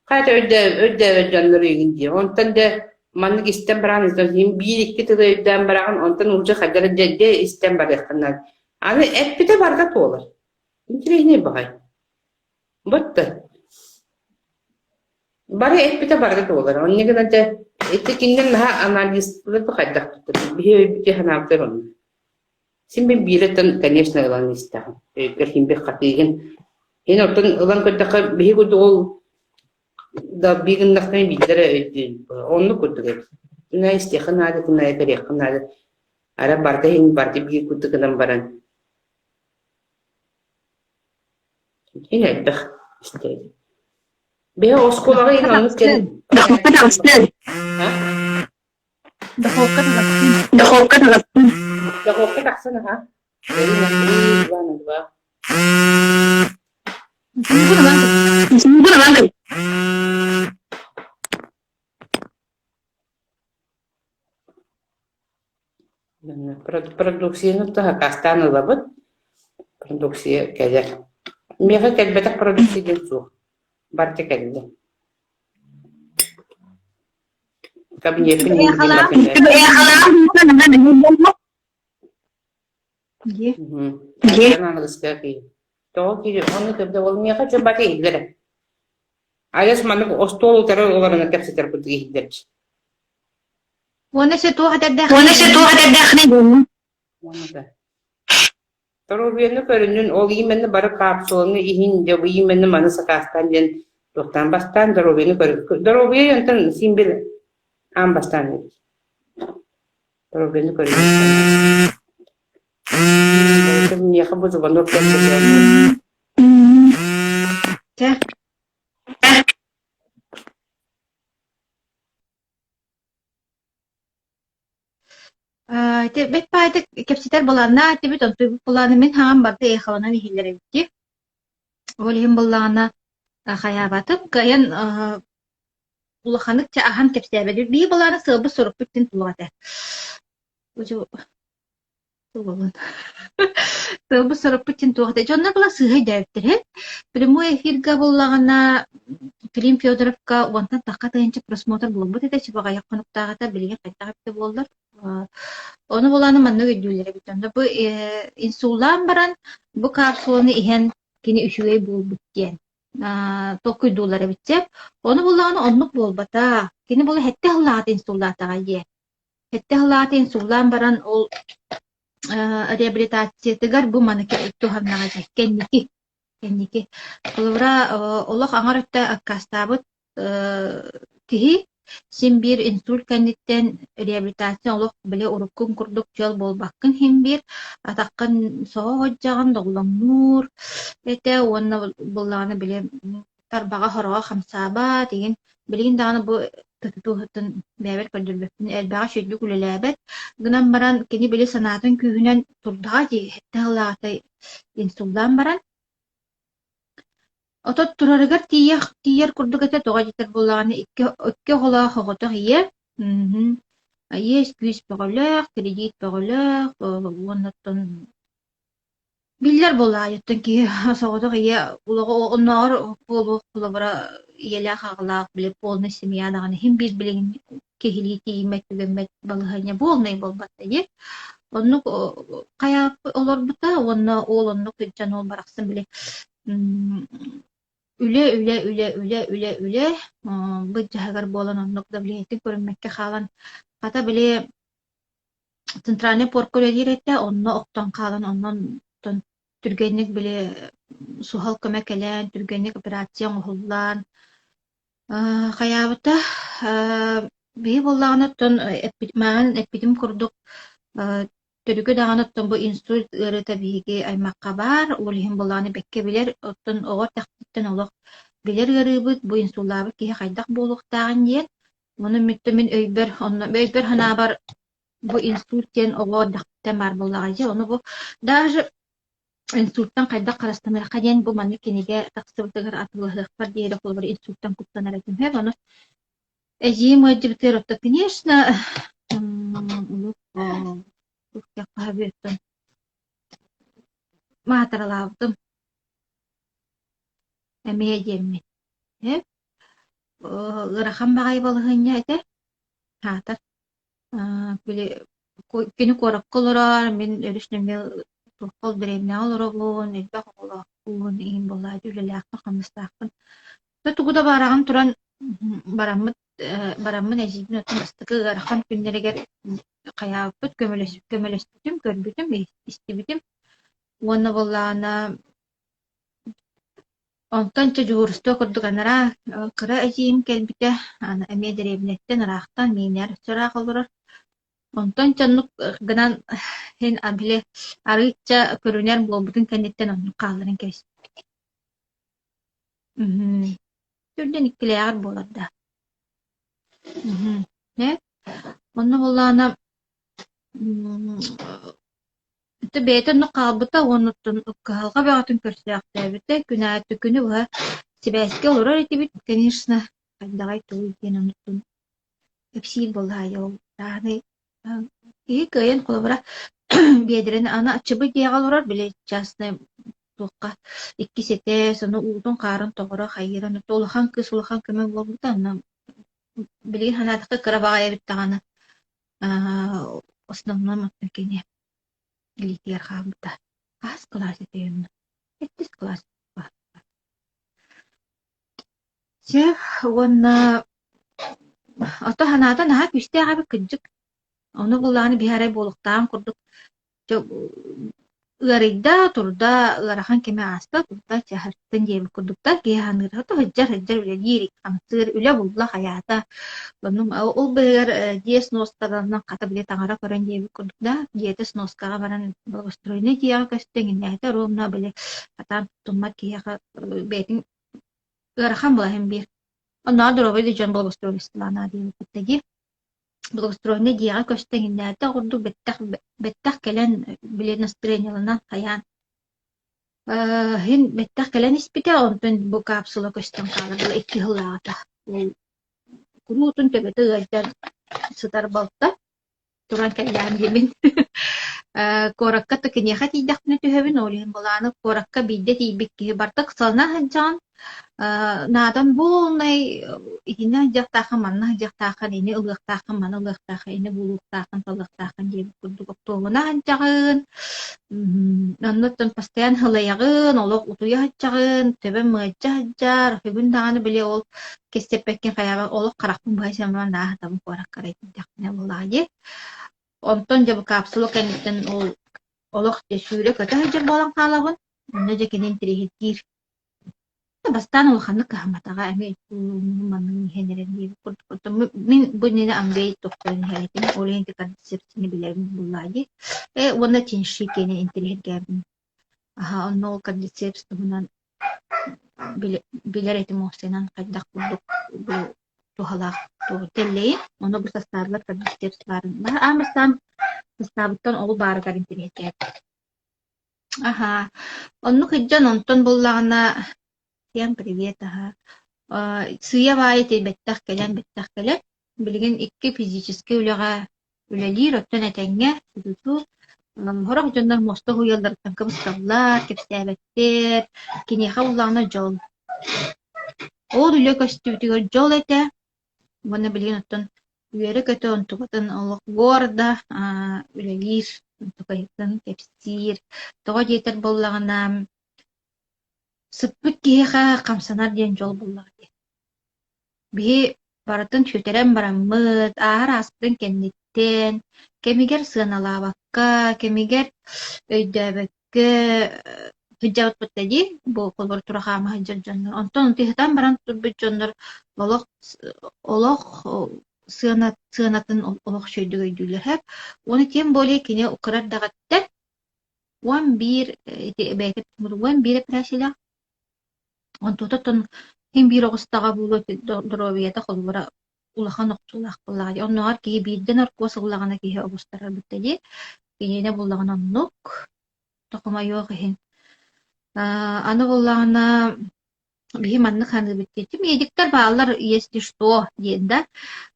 Speaker 2: Хайата өйдөөбөт дьоннор ыйыгын дии. Онтон дьэ маннык истэн баран биир-икки тылы өйдөөн бараҕын, онтон уже хайдах дьэ дьэ истэн барыаххын наада. Аны эппитэ барыта туолар. Интэриэһинэй баҕайы. Бытты. Бары эппитэ барыта туолар. Онньа гынан дьэ ити кинилэр наһаа анализтыыр хайдах туттар. Биһи өйбүтү санаабытар онно. Син бир бииреттэн, конечно, ылан истэҕин. Өйгөр син бир хатыыгын. Ин оттон ылан көрдөххө биһи курдук ол да биир гыннахтан биирдэрэ өйдүүн. Оннук курдук эбит. Күнэ истиэххэ наада, күнэ кэриэххэ наада. Ара барыта иһин барыта биир курдук гынан баран Ин элбэх истэбин. Бэйэ оскуолаҕа иһин оннук кэн
Speaker 3: Дохуокка таҕыстын.
Speaker 2: А?
Speaker 1: Дохуокка таҕыстын.
Speaker 3: Дохуокка таҕыстын.
Speaker 2: Дохуокка тахсан аха. Три на три, два на два.
Speaker 1: Сунгун ылан
Speaker 3: Сунгун ылан
Speaker 2: Продукцияны сакаастаан ылабыт, продукция кэлэр. Миэхэ кэлбэтэх продукция диэн суох, барыта кэллэ. Кабинеппин Тоҕо киһи ону көрдө ол миэхэ дьон бары иһиллэр. Айас маннык остуол утары олорон кэпсэтэр курдук иһиллэр.
Speaker 1: Уонна се туох этэрдээх
Speaker 3: Уонна се туох этэрдээххиний
Speaker 2: Уонна да. Доруобуйаны көрүнүн, ол именно бары капсуланы иһин, дьэ бу именно маны сакаастаан диэн туохтаан бастаан доруобуйаны көрүн. Доруобуйа онтон син бир аан бастаан эбит. Доруобуйаны көрүн. Миэхэ бу звонок кэлбит.
Speaker 1: Чэ. Ити бэт баайдык кэпсэтэр былааннаах этибит, онтуйбут былааны мин хаҥан барда эхолонон иһиллэр эбит дии. Ол иһин быллаҕына хайаабатым, кыайан улаханнык чэ аһан кэпсээбэтим. Биир былааны сыалбыт сорукпут диэн туох этэ. Туолун. Тылбыт сорукпут диэн туох этэ. Дьоннор була сыыһа өйдөөбүттэр үһү. Прямой эфирга буллаҕына Клим Федоровка уонтан тахха тыһыынча просмотр буолбут этэ, чыбаҕайах хонуктаах этэ, билигин хайдах эбитэ буоллар. Ону булааны маннык өйдүүллэр эбит. Онно бу инсуллаан баран бу капсуланы иһэн кини үчүгэй буолбут диэн толкуйдууллар эбит дьэ. Ону буллаҕына оннук буолбатах. Кини була сэттэ сыллааҕыта инсуллаатаҕа дии. Сэттэ сыллаата инсуллаан баран ол реабилитациятыгар бу маны туһаннаҕа дии кэнники кэнники холобура олох аҥар өттө аккаастаабыт киһи син биир инсульт кэнниттэн реабилитация олох били уруккун курдук чөл буолбаккын син биир атаххын соҕо сылдьаҕын доҕолоҥнуур этэ уонна буоллаҕына били тарбаҕа хороҕо хамсаабат игин билигин даҕаны бу туһуттан бэйэбэр көрдөрбөппүн элбэҕи үчүгэйдик үлэлээбэт гынан баран кини били санаатын күүһүнэн турдаҕа дии сэттэ сыллааҕыта инсуллаан баран отот турарыгар тиийэх тиийэр курдук этэ тоҕо диэтэр буоллаҕына икки икки оҕолоох оҕотох ийэ иэс-күүс бөҕөлөөх кредит бөҕөлөөх уонна оттон Биллэр буолаайыттан киһи соҕотох ийэ олоҕу оннооҕор буолуох холобура ийэлээх аҕалаах били полный семья даҕаны иһин биир билигин киһилии тиийиммэт-түгэммэт балаһыанньа буолнай буолбат дии. Оннук хайа олорбута уонна уол оннук сылдьан уол барахсан били үлэ үлэ үлэ үлэ үлэ үлэ былдьаһыгар буолан оннук давлениетын көрүммэккэ хаалан хата били. Центральнай пуорка үлэлиир этэ, онно охтон хаалан, онон түргэнник били суһал көмө кэлэн, түргэнник операция оҥоһуллан, хайаабыта биһи буоллаҕына оттон эппит мааҕын эппитим курдук төрүкү даҕаны оттон бу инсульт ыарыыта биһиги аймахха баар, ол иһин буоллаҕына бэккэ билэр, оттон оҕо эрдэхпиттэн олох билэр ыарыыбыт, бу инсуллаабыт киһи хайдах буолуохтааҕын диэн. Ону мин өйбөр, онно өйбөр-санаабар бу инсульт диэн оҕо эрдэхпиттэн баар буоллаҕа дии. Ону бу даже инсульттан хайдах харыстаныахха диэн бу маннык кинигэ тахсыбытыгар атыылаһыахпар диэри холобур инсульттан куттанар этим. Ону эдьиийим ыалдьыбытыгар отто конечно маатыралаабытым эмиэ диэммин. Ыарахан баҕайы балаһыанньа этэ. Аатар били кини куоракка олорор, мин өрүс нөҥүө туохха ол дэриэбинэҕэ олоробун, элбэх оҕолоохпун, иһин буоллаҕа үлэлээхпин-хамнастаахпын. Тугу да баараҕын туран бараммыт бараммын эдьиийбин оттон бастакы ыарахан күннэригэр хайаабыппыт көмөлөспүтүм, көрбүтүм, истибитим. Уонна буоллаҕына Онтон чэ дьуһуурустуба курдук анараа кыра эдьиийим кэлбитэ, аны эмиэ дэриэбинэттэн ыраахтан миинэр өссө ыраах олорор. Онтон чэ оннук гынан син били арыычча көрүнэр буолбутун кэнниттэн оннук хаалларан кэбиспиппит. Төрдүөн иккилээҕэр буолар да. Ээ, онно буоллаҕына Ити бэйэтэ оннук хаалбыта уонна оттон кыһалҕа бөҕөтүн көрсөөхтөөбүтэ, күн аайы күнү быһа сибээскэ олорор этибит, конечно, хайдаҕай тугуй диэн оннуктун кэпсиир буоллаҕа ол даҕаны киһи кыайан холобура биэдэрэни аны аччыбый дьиэҕэ олорор, били частнай туохха иккис этээс, ону уутун-хаарын тоҕоро хайыыра, улахан кыыс улахан көмө буолбута, онно билигин санаатахха кыра баҕайы эбит даҕаны основном оттон кини илиитигэр хаалбыта. Хаһыс кылаас этэй онно? Сэттис кылаас Чэ, уонна ото санаата наһаа күүстээх эбит кырдьык. Ону буллаҕына биһи арай буолуохтааҕын курдук Дьэ ыарыйда, турда, ыарахан кэмэ ааста, турда, чаһыртын диэбит курдуктар киһи саныыр ото сылдьар, сылдьар үлэлиир, хамсыыр, үлэ булла хайаата. Оннук ол быыһыгар дьиэ сностарынан хата били таҥара көрөн диэбит курдук да, дьиэтэ сноскаҕа баран благоустроеннай дьиэҕэ көстө иҥинээтэ ровно били сатаан туттуммат киһиэхэ бэйэтин ыарахан буолан биир. Оннооҕор доруобай да дьон благоустройстволаана диэбит дии. Благоустроеннай дьиэҕэ көстө иҥиннээтэ курдук бэттэх бэттэх кэлэн били настроениеланан хайаан иһин бэттэх кэлэн испитэ онтон бу капсула көстөн хаалар була икки сыллааҕыта ол куруутун төбөтө ыалдьан сытар балта туран кэллэҕим диибин куоракка то киниэхэ тиийдэхпинэ түһэбин ол иһин былааны куоракка биирдэ тиийбит киһи барыта ыксалана сылдьаҕын Наадан буолунай итиннэ сылдьыахтааххын, манна сылдьыахтааххын, ини ылыахтааххын, маны ылыахтааххын, ини булуохтааххын, талыахтааххын диэбит курдук оптуобуна сылдьаҕын, оннуттан постоянно сылайаҕын, олох утуйа сылдьаҕын, төбөм ыалдьа сылдьар, бүгүн даҕаны били ол кэпсэппэккин хайаабар олох харахпын быһа сиэн баран наа сытабын куоракка эрэ тиийдэхпинэ буоллаҕа дии. Онтон дьэ бу капсула кэнниттэн ол олох дьэ сүүрэ-көтө сылдьар буолан хаалабын, онно дьэ кини интэриэһиргиир. Бастаан улаханнык кыһамматаҕа эмиэ маннык иһэн эрэр диэбит курдук. Оттон мин бу иннинэ Андрей тохтоон иһэр этим. Ол иһин концепцияны билэрим буоллаҕа дии. Э, уонна Тиньши киэнэ интэриэһиргээбитим. Аһа, онно ол кордицепс туһунан билэр этим уопсайынан хайдах курдук бу туһалаах тэллэйин. Ону бу састаабылар кордицепс баарын. Аан бастаан састаабыттан ол баарыгар интэриэһиргээбитим. Аһаа, оннук илдьэн онтон буллаҕына всем привет, аһаа. Сыыйа-баайа ити бэттэх кэлэн, бэттэх кэлэн, билигин икки физическэй үлэҕэ үлэлиир, оттон этэҥҥэ тутуу сорох дьоннор муоста уһуйалларыттан кыбысталлар, кэпсээбэттэр, киниэхэ буллаҕына дьол. Ол үлэ көстүүтүгэр дьол этэ уонна билигин оттон Үөрэ-көтө онтукатын олох гордо үлэлиир, онтукайытын кэпсиир. Тоҕо диэтэр буоллаҕына, сыппыт киһиэхэ хамсанар диэн дьол буоллаҕа дии. Биһи барытын сүтэрэн бараммыт, ааһар ааспытын кэнниттэн. истэн, кэмигэр сыаналаабакка, кэмигэр өйдөөбөккө сылдьабыппыт да дии, бу холобур тура хаама сылдьар дьоннор. Онтон тыһытан баран турбут дьоннор олох олох сыана сыанатын олох үчүгэйдик өйдүүллэр. Уонна тем более кини кыра эрдэҕиттэн 11 ити бэйэтэ 11 эпэрээссийэлээх. Онтуота син биир оҕустаҕа буолуо доруобуйата холобура улахан охсуулаах буоллаҕа дии. Оннооҕор киһи биирдэ наркоз ыллаҕына киһи оҕустарар бүтэ дии. Киниэнэ буоллаҕына оннук, тохомойуох иһин. Аны буоллаҕына биһи маннык саныыбыт дии. Медиктэр бааллар если что диэн да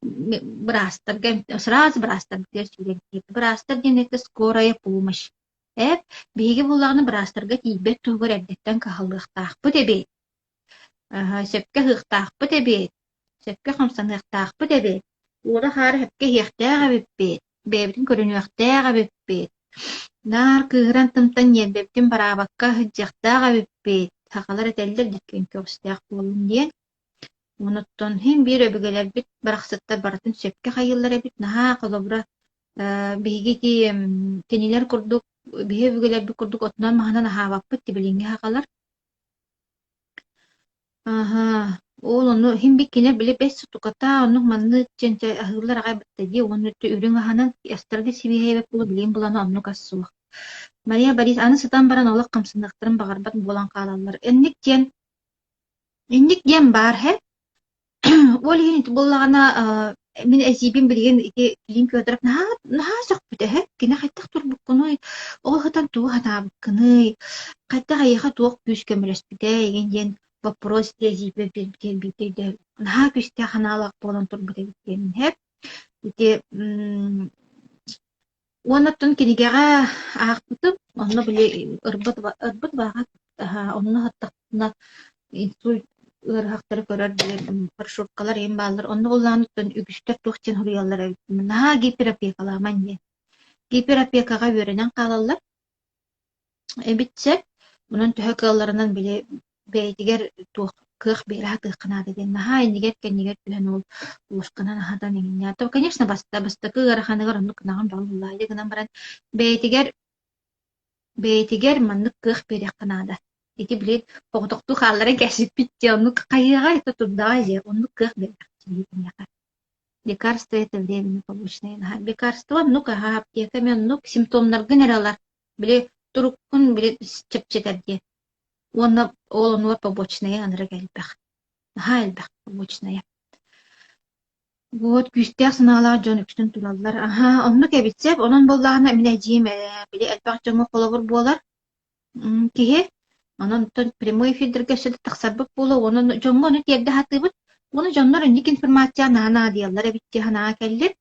Speaker 1: быраастарга сразу быраастарбытыгар сүүрэн киирдэ. Быраастар диэн это скорая помощь. Эп, биһиги буоллаҕына быраастарга тиийбэт туһугар эрдэттэн кыһаллыахтаахпыт эбит. Сөпкө аһыахтаахпыт эбит, сөпкө хамсаныахтаахпыт эбит, уура-хаары сөпкө иһиэхтээх эбиппит, бэйэбитин көрүнүөхтээх эбиппит, наар кыыһыран тымтан ньиэрбэбитин бараабакка сылдьыахтаах эбиппит, сахалар этэллэр диккин көҕүстээх буоллун диэн. Онуттан син биир өбүгэлэрбит барахсаттар барытын сөпкө хайыыллар эбит, наһаа холобура биһиги ити кинилэр курдук биһи өбүгэлэрбит курдук отунан-маһынан аһаабаппыт тибилиҥҥи сахалар. Аһаа, ол ону иһин биккинэ били бэс сутуката оннук маннык чэнчэ аһыыллар аҕай батта дии уонна өттө үрүҥ аһынан астарга сибиэһэй эбит буола билигин булана оннук ас суох. Мария Борис аны сытан баран олох хамсаныахтарын баҕарбат буолан хаалаллар. Инник диэн инник диэн баар һэ. Ол иһин ити буоллаҕына мин эдьиийбин билигин ити Клим Федоров наһаа наһаа сөхпүтэ үһү. Кини хайдах турбуккунуй, ол сытан тугу санаабыккыный, хайдах эйиэхэ туох күүс көмөлөспүтэй игин диэн боппуруос ити эдьиийбэр биэрбитигэр биирдэ өйдөөбүт. Наһаа күүстээх санаалаах буолан турбут эбит диэммин иһэр. Ити Уонна оттон кинигэҕэ аахпытым, онно били ырбыт ырбыт бааҕа онно сыттахпына инсульт ыарыһахтары көрөр били маршруткалар эҥин бааллар. Онно буоллаҕына оттон үгүстэр туох диэн суруйаллар эбит наһаа гиперопекалааман диэн. Гиперопекаҕа үөрэнэн хаалаллар Эбит сөп, онон төһө кыалларынан били бэйэтигэр туох кыах биэрэ сатыахха наада диэн наһаа иннигэр-кэннигэр түһэн ол уосканан аһатан иҥиннэ. То конечно бастакы ыараханыгар оннук гынаҕын бөҕө буоллаҕа гынан баран бэйэтигэр бэйэтигэр маннык кыах биэриэххэ наада. Ити били оҕотохтуу хаалларан кэпсиппит дии оннук хайыаҕай то турдаҕай дии оннук кыах биэриэххэ киниэхэ. Лекарство это временно полученное наһаа лекарство оннук аһаа аптека эмиэ оннук симптомнаргын эрэ ылар Били туруккун били чэпчэтэр диэн. Уонна ол онугар побочнайа анарык элбэх. Наһаа элбэх побочнайа. Вот күүстээх санаалаах дьон үксүн тураллар. Аһаа, оннук эбит сөп. Онон буоллаҕына мин эдьиийим били элбэх дьоҥҥо холобур буолар киһи. Онон оттон прямой эфирдэргэ өссө да тахсарбыт буолуо. Онон дьоҥҥо ону тиэрдэ сатыыбыт. Уонна дьоннор инник информация наһаа наадыйаллар эбит дии санаа кэллим.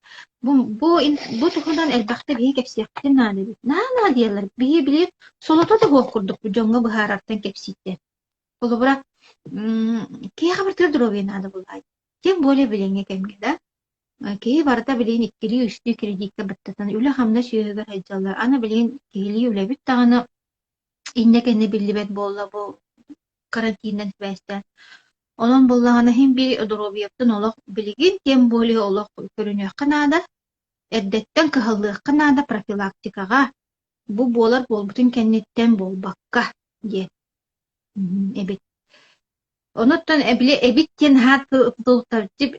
Speaker 1: Бу бу бу туһунан элбэхтэ биһи кэпсиэхпитин наада эбит. Наһаа наадыйаллар. Биһи били солото да суох курдукпут дьоҥҥо быһаарартан кэпсииртэн. Холобура, киһиэхэ барытыгар доруобуйа наада буоллаҕа. Тем более билиҥҥи кэмҥэ да. Киһи барыта билигин иккилии-үстүү кредиккэ баттатан үлэ-хамнас үөһүгэр сылдьаллар. Аны билигин киһилии үлэбит даҕаны иннэ-кэннэ биллибэт буолла бу карантинынан сибээстээн. Онон буоллаҕына иһин биир доруобуйабытын олох билигин тем более олох көрүнүөххэ наада, эрдэттэн кыһаллыахха наада профилактикаҕа, бу буолар буолбутун кэнниттэн буолбакка диэн эбит. Онуттан били эбит диэн аат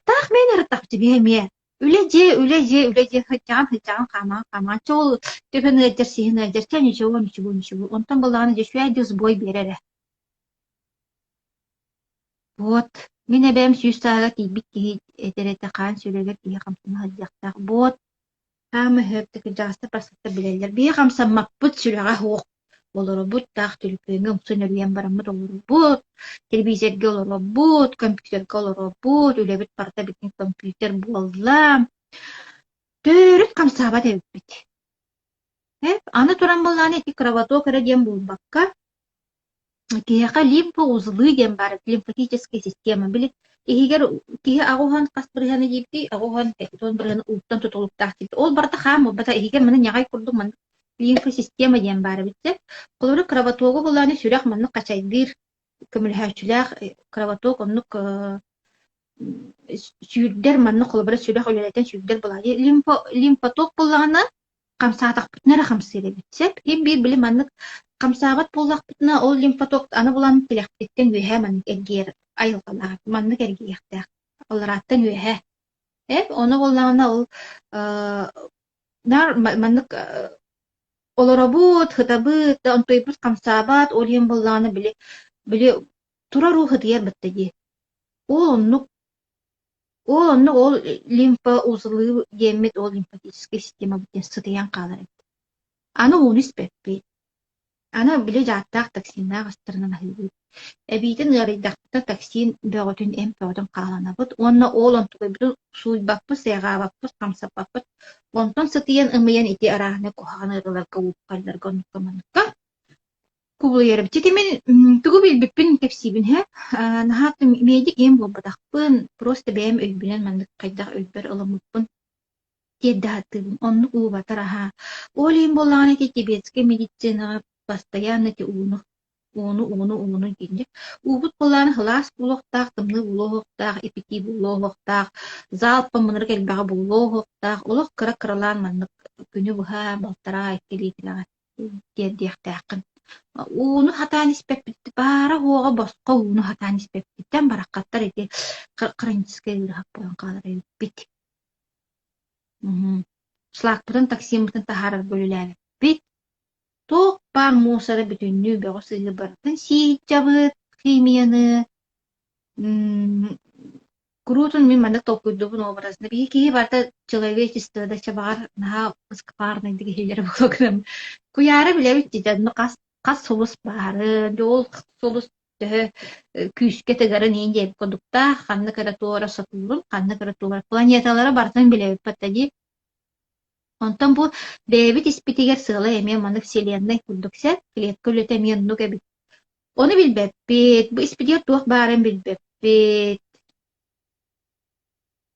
Speaker 1: таах мээнэ ырыттахпыт эмиэ үлэ дьиэ, үлэ дьиэ, үлэ дьиэ сылдьаҕын сылдьаҕын хаамаҕын хаамаҕын чэ ол төбөн ыалдьар сиһин ыалдьар чэ ничего ничего ничего онтон буоллаҕына дьэ үчүгэй сбой биэрэр ээ. Вот мин эбээм сүүс сааһыгар тиийбит киһи этэр этэ хаан сүрэгэр киһи хамсана сылдьыахтаах. Вот хаама өһөөптө кырдьаҕастар барсыттар билэллэр. Биһи хамсаммаппыт сүрэҕэ суох. Олоробут таах түлүпүөҥҥэ умса нөрүйэн бараммыт олоробут, телевизорга олоробут, компьютерга олоробут, үлэбит барыта бүтүн компьютер буолла. Төрүт хамсаабат эбиппит. Аны туран буоллаҕына ити кровоток эрэ диэн буолбакка, Киһиэхэ лимфоузлы диэн баар лимфатическая система. Били иһигэр киһи аҕуһан хас бырыһыаны диэбитий, аҕуһан 70 бырыһыаны ууттан тутулуктаах диэбит. Ол барыта хаан буолбата, иһигэр маны ньаҕай курдук маннык лимфосистема диэн баар эбит сөп. Холобура, кровотогу булааны сүрэх маннык хачайдыыр көмөлөһөөччүлээх кровоток оннук. Сүүрдэр манна холобура сүрэх үлэлэтэн сүүрдэр буолааччы. Лимфоток буоллаҕына хамсаатахпытына эрэ хамсыыр эбит. Сөп. Иһин биир били маннык хамсаабат буоллахпытына ол лимфоток аны булан тилэхпититтэн үөһээ маннык эргийэр айылҕалаах маннык эргийиэхтээх. Алларааттан үөһээ. Ону буоллаҕына ол наар маннык олоробут, сытабыт, онтуйбут хамсаабат, ол иһин буоллаҕына били били турар уу сытыйар батта дии. Ол оннук ол оннук ол лимфоузлы диэммит ол лимфатическай системабыт диэн сытыйан хаалар эбит. Аны ууну испэппит. Аны били дьааттаах токсиннаах астарынан аһыыбыт. Эбиитин ыарыйдахпытына токсин бөҕөтүн, эмп бөҕөтүн хааланабыт уонна ол онтукайбытын сууйбаппыт, сайҕаабаппыт, хамсаппаппыт. Онтон сытыйан ымыйан ити арааһынай куһаҕан ыарыыларга, ууппалларга оннукка-манныкка кубулуйарым. Ити мин тугу билбиппин кэпсиибин һэ. Наһаа медик ийэм буолбатахпын, просто бэйэм өйбүнэн маннык хайдах өйбөр ылыммыппын тиэрдэ сатыыбын. Оннук уубатар аһаа. Ол иһин буоллаҕына ити тибетскэй медицинаҕа постоянно ити ууну ууну ууну ууну дииллэр. Уубут буоллаҕына сылаас буолуохтаах, тымныы буолуохтаах, ипитии буолуохтаах, залпом ынырык элбэҕи буолуохтаах. Олох кыра-кыралаан маннык күнү быһа балтараа икки литрэ тиэрдиэхтээххин. Ууну хатаан испэппит баара-суоҕа босхо ууну хатаан испэппиттэн бараххаттар ити хроническай ыарыһах буолан хаалар эбиппит. Шлакпытын, токсиммытын таһаарарга үлэлээбиппит. Туох баар муусара бүтүннүү бөҕү-сыыһы барытын сииччэбит, химияны. Куруутун мин маннык толкуйдуубун образно. Биһи киһи барыта человечество да баҕар наһаа высокопарнайдык иһиллэрэ буолуо гынан. Куйаары билэбит дии, онно хас хас сулус баарын, ол сулус төһө күүскэ тыгарын иһин диэбит курдуктаах, ханнык эрэ туора сатуурун, ханнык эрэ туора планеталары барытын билэбит батта дии. Онтон бу бэйэбит испитигэр сыала эмиэ маннык вселенная курдук сөп, клетка үлэтэ эмиэ оннук эбит. Ону билбэппит, бу испитигэр туох баарын билбэппит.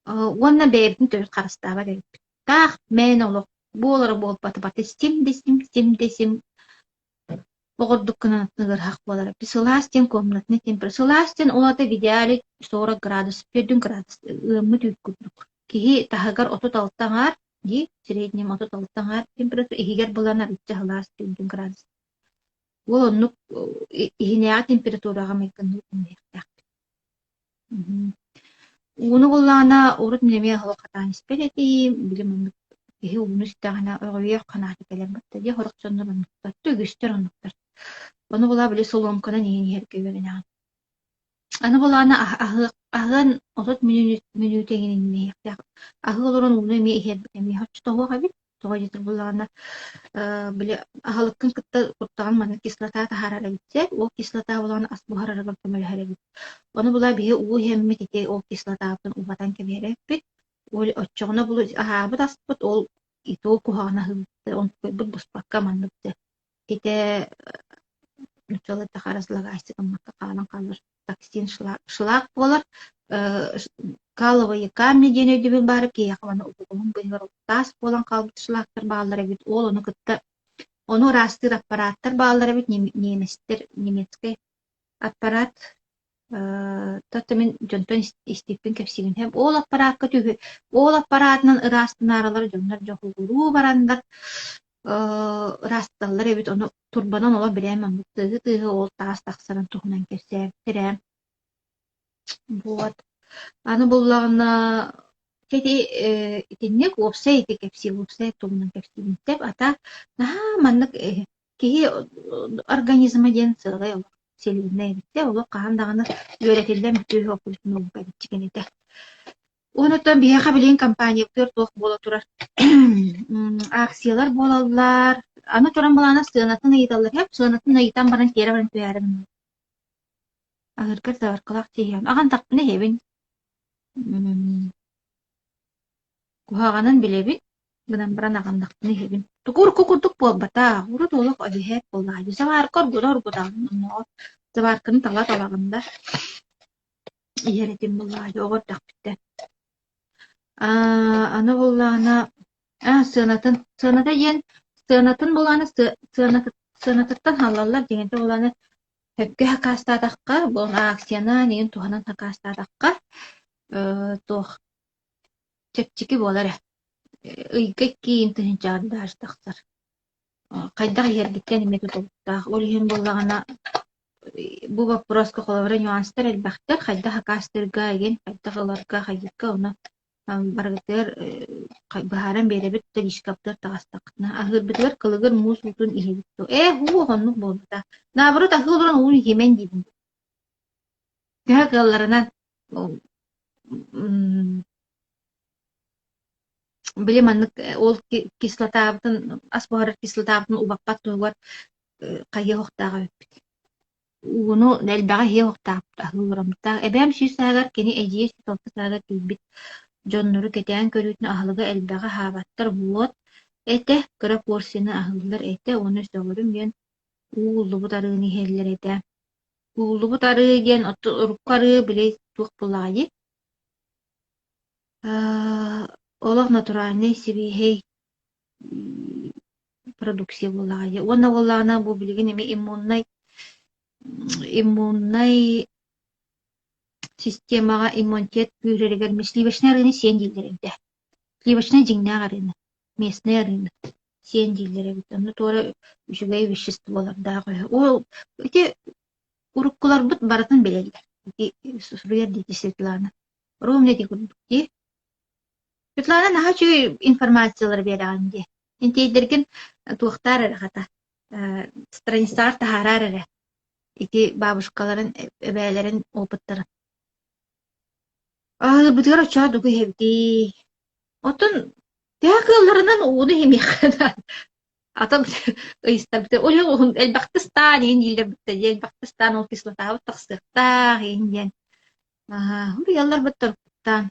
Speaker 1: Уонна бэйэбитин төрүт харыстаабат эбиппит. Таах мээнэ олох буолара буолбата барыта сим да сим, сим да сим оҕордук гынан ыарыһах буолара. Сылаас диэн комнатный температура. Сылаас диэн ол аата в идеале 40 градус, 40 градус ыаммыт үүт курдук. Киһи таһыгар 36 аҥаар дии, среднем 36 аҥаар температура, иһигэр булан арыычча сылаас 40 градус. Ол оннук иһинээҕи температураҕа майгынныыр гыныахтаахпыт. Ууну буллаҕына урут мин эмиэ оһох хатаан испэт этим, били маннык киһи ууну истэҕинэ өҕүйүөх санаата кэлэн барда дии, сорох дьоннор оннуктар, үгүстэр оннуктар. Ону була били солуомканан иһэн иһэргэ үөрэнэҕин. Аны булаана аһыан 30 мүнүүтэ иҥин иһиэхтээх. Аһыы олорон ууну эмиэ иһэрбит эмиэ оччотооҕу эбит. Тоҕо диэтэр буоллаҕына, били аһылыккын кытта куттаҕын маннык кислота таһаарар эбит ол кислота буолан ас буһарарыгар көмөлөһөр эбит. Ону була биһи уу иһэммит ити ол кислотабытын убатан кэбиһэр эбиппит. Ол оччоҕуна булу аһаабыт аспыт ол и то куһаҕан аһыыбыт онтукайбыт буспакка маннык дьэ итэ нуччалыы разлагайся гыммакка хаалан хаалар токсин шлак буолар каловые камни диэн өйдөбүл баара киһиэхэ уонна уһугун быыһыгар таас буолан хаалбыт шлактар бааллар эбит ол ону кытта ону ыраастыыр аппарааттар бааллар эбит немецтэр немецкэй аппарат Тото мин дьонтон истиппин кэпсиибин ол аппараакка түһү ол аппараатынан ыраастанааралар дьоннор дьоһугуруу бараннар ыраасталлар эбит ону турбанан олох билээн маннык тыаһы-тыаһы ол таас тахсарын туһунан кэпсээбиттэрэ. Вот. Аны буллаҕына ити итинник уопсай ити кэпсиир уопсай туһунан кэпсиибин тэп ата наһаа маннык киһи организма диэн сыалай олох силиинэ эбит олох хаһан даҕаны үөрэтиллэн бүтүө суох наука эбит кинитэ. Онуттан биһиэхэ билигин компаниябытыгар туох буола турар акциялар буолаллар. Аны туран былаана сыанатын ыйыталлар. Һэп сыанатын ыйытан баран тиэрэ баран түһээрэ гыннылар. Аһыыргар заваркалаах тиийэн аҕан тахпына иһэбин. Куһаҕанын билэбин, гынан баран аҕыннахпына иһэбин. Тугу урукку курдук буолбатах, урут олох эбиһээт буоллаҕа дии. Заварка оргута-оргутаҕын, оннооҕор заварканы тала-талаҕын да иһэр этим буоллаҕа дии, оҕо эрдэхпиттэн. Аа, аны буоллаҕына, аа, сыанатын, сыаната диэн, сыанатын буоллаҕына, сыанатыттан халлаллар дьиҥинтэ буоллаҕына сөпкө сакаастаатахха, бу акциянан игин туһанан сакаастаатахха, Туох чэпчэки буолар ээ. Ыйга киин тыһыынчаҕа даже тахсар. Хайдах иһэргиттэн эмиэ тутулуктаах. Ол иһин буоллаҕына бу боппуруоска холобура нюанстар элбэхтэр. Хайдах акаастыырга игин, хайдах ыларга, хайыырга ону барыгытыгар быһааран биэрэбит да личкабытыгар таҕыстаххытына. Аһыырбытыгар кылыгыр муус уутун иһэбит дуо? Ээ, һуу, оннук буолбута. Наоборот, аһыы олорон уун иһимэн диибин. Төһө кыалларынан били маннык ол кислотабытын ас буһарар кислотабытын убаппат туһугар хайыах охтоох эбиппит. Ууну элбэҕи иһиэх охтоохпут аһыы олороммуттаах. Эбээм сүүс сааһыгар кини эдьиийэ 106 сааһыгар тиийбит дьоннору кэтээн көрүүтүн аһылыга элбэҕи аһаабаттар буот этэ, кыра порцияны аһыыллар этэ уонна сөҕөрүм диэн уу ууллубут арыыны иһэллэр этэ. Ууллубут арыы диэн урукку арыы били туох буоллаҕай дии олох натуральнай сибиэһэй продукция буоллаҕа дии. Уонна буоллаҕына бу билигин эмиэ иммуннай иммуннай системаҕа иммунитет күүһүрэригэр сливочнай арыыны сиэн дииллэр эбит ээ. Сливочнай дьиҥнээх арыыны, местнай арыыны сиэн дииллэр эбит. Онно туора үчүгэй веществолардаах үһү. Ол ити уруккуларбыт барытын билэллэр. Ити суруйар диэки Светлана. Ровно ити курдук дии. Светлана наһаа үчүгэй информациялары биэрэҕин дии. Интиэйдэргин туохтаар эрэ хата, страницаҕар таһаараар эрэ. Ити бабушкаларын, эбээлэрин опыттарын. Аһыырбытыгар оччоҕо тугу иһэбитий? Оттон төһө кыалларынан ууну иһимиэххэ наада. Атын ыйыстарбыт ол иһин элбэхтэ ыстаан иһин дииллэр бытта дии, элбэхтэ ыстаан ол кислотабыт тахсыахтаах иһин диэн. Аа, уруйалларбыт торпуттаан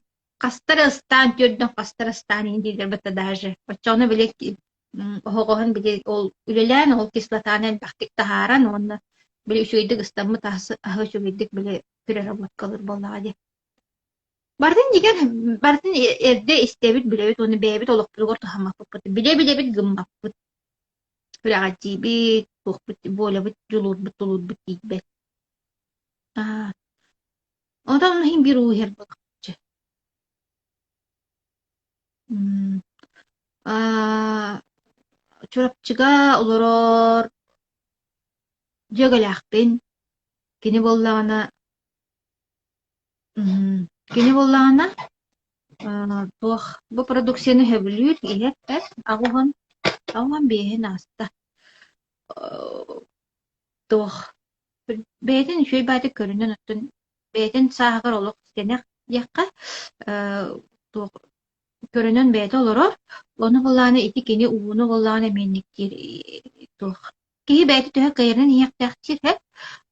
Speaker 1: хастар ыстаан түөрдэн хастар ыстаан иһин дииллэр бытта даже. Оччоҕуна били оһоҕоһун били ол үлэлээн ол кислотаны элбэхтик таһааран уонна били үчүгэйдик ыстаммыт аһы үчүгэйдик били переработкалыыр буоллаҕа дии. Барытын дьиҥэр барытын эрдэ истэбит, билэбит уонна бэйэбит олохпутугар туһаммаппыт. Билэ-билэбит гыммаппыт. Сүрэҕэлдьиибит, туохпут, волябыт, дьулуурбут, тулуурбут тиийбэт. Аа, онтон иһин биир уу иһэр буолааччы. М аа, Чурапчыга олорор дьүөгэлээхпин. Кини буоллаҕына Кини буоллаҕына туох бу продукцияны сөбүлүүр, иһэр эт 85-ин ааста. Туох бэйэтин үчүгэй баайдык көрүнэн оттон бэйэтин сааһыгар олох сэнэх диэххэ туох көрүнэн бэйэтэ олорор. Ону буоллаҕына ити кини ууну буоллаҕына эмиэнниктиир туох Киһи бэйэтэ төһө кыайарынан иһиэхтээх сирэ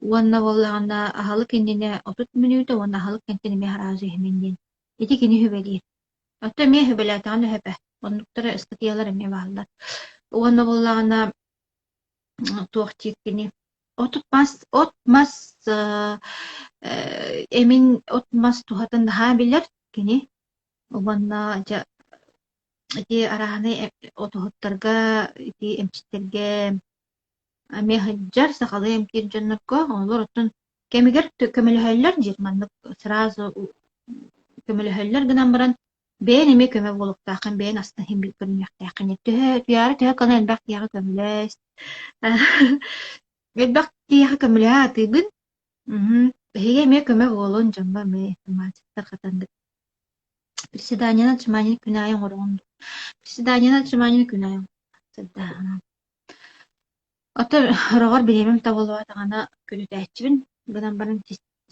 Speaker 1: уонна буоллаҕына аһылык иннинэ 30 мүнүүтэ уонна аһылык кэнниттэн эмиэ араас иһимин диэн. Ити кини сүбэлиир. Оттон эмиэ сүбэлээтэҕинэ сөп ээ. Оннуктара ыстатыйалар эмиэ бааллар. Уонна буоллаҕына туох диир кини от мас от мас эмин от мас туһатын наһаа билэр кини. Уонна дьэ Ити арааһынай отоһуттарга, ити эмчиттэргэ эмиэ сылдьар, сахалыы эмтиир дьоннорго олор оттон кэмигэр көмөлөһөллөр диир маннык сразу көмөлөһөллөр гынан баран бэйэн эмиэ көмө буолуохтааххын, бэйэн астын иһин көрүнүөхтээххин. Төһө туйаара төһө кына элбэх киһиэхэ көмөлөс элбэх киһиэхэ көмөлөһө сатыыбын. Эһиги эмиэ көмө буолун дьоҥҥо эмиэ информация тарҕатан Приседание отжимание күн аайы оҥороҕун дуу? Приседание отжимание күн аайы сырдааһына. Оттон сороҕор бириэмэм табыллыбатаҕына күнүтээччибин гынан баран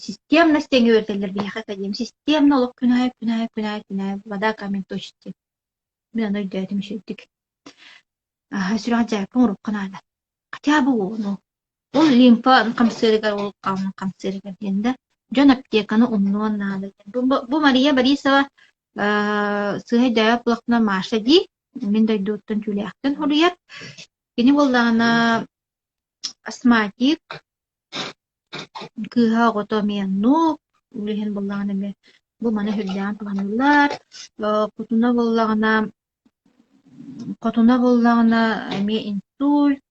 Speaker 1: системно тэҥҥэ үөрэтэллэр биһиэхэ академия системно олох күн аайы күн аайы күн аайы күн аайы вода камень точит диэн. Мин ону өйдөөтүм үчүгэйдик. Аһа сүрэҕэ дьээккэ оҥоруохха наада. Хотя бы ону Ол лимфа хамсыырыгар, ол хаан хамсыырыгар диэн да, дьон аптеканы умнуон наада диэн. Бу Мария Борисова сыыһа өйдөөбөт буоллахпына Маша дии, мин дойдуттан Түүлээхтэн суруйар. Кини буоллаҕына астматик, кыыһа оҕото эмиэ оннук, ол иһин буоллаҕына эмиэ бу маны сүрдээҕин туһаналлар. Хотуна буоллаҕына, хотуна буоллаҕына эмиэ инсульт,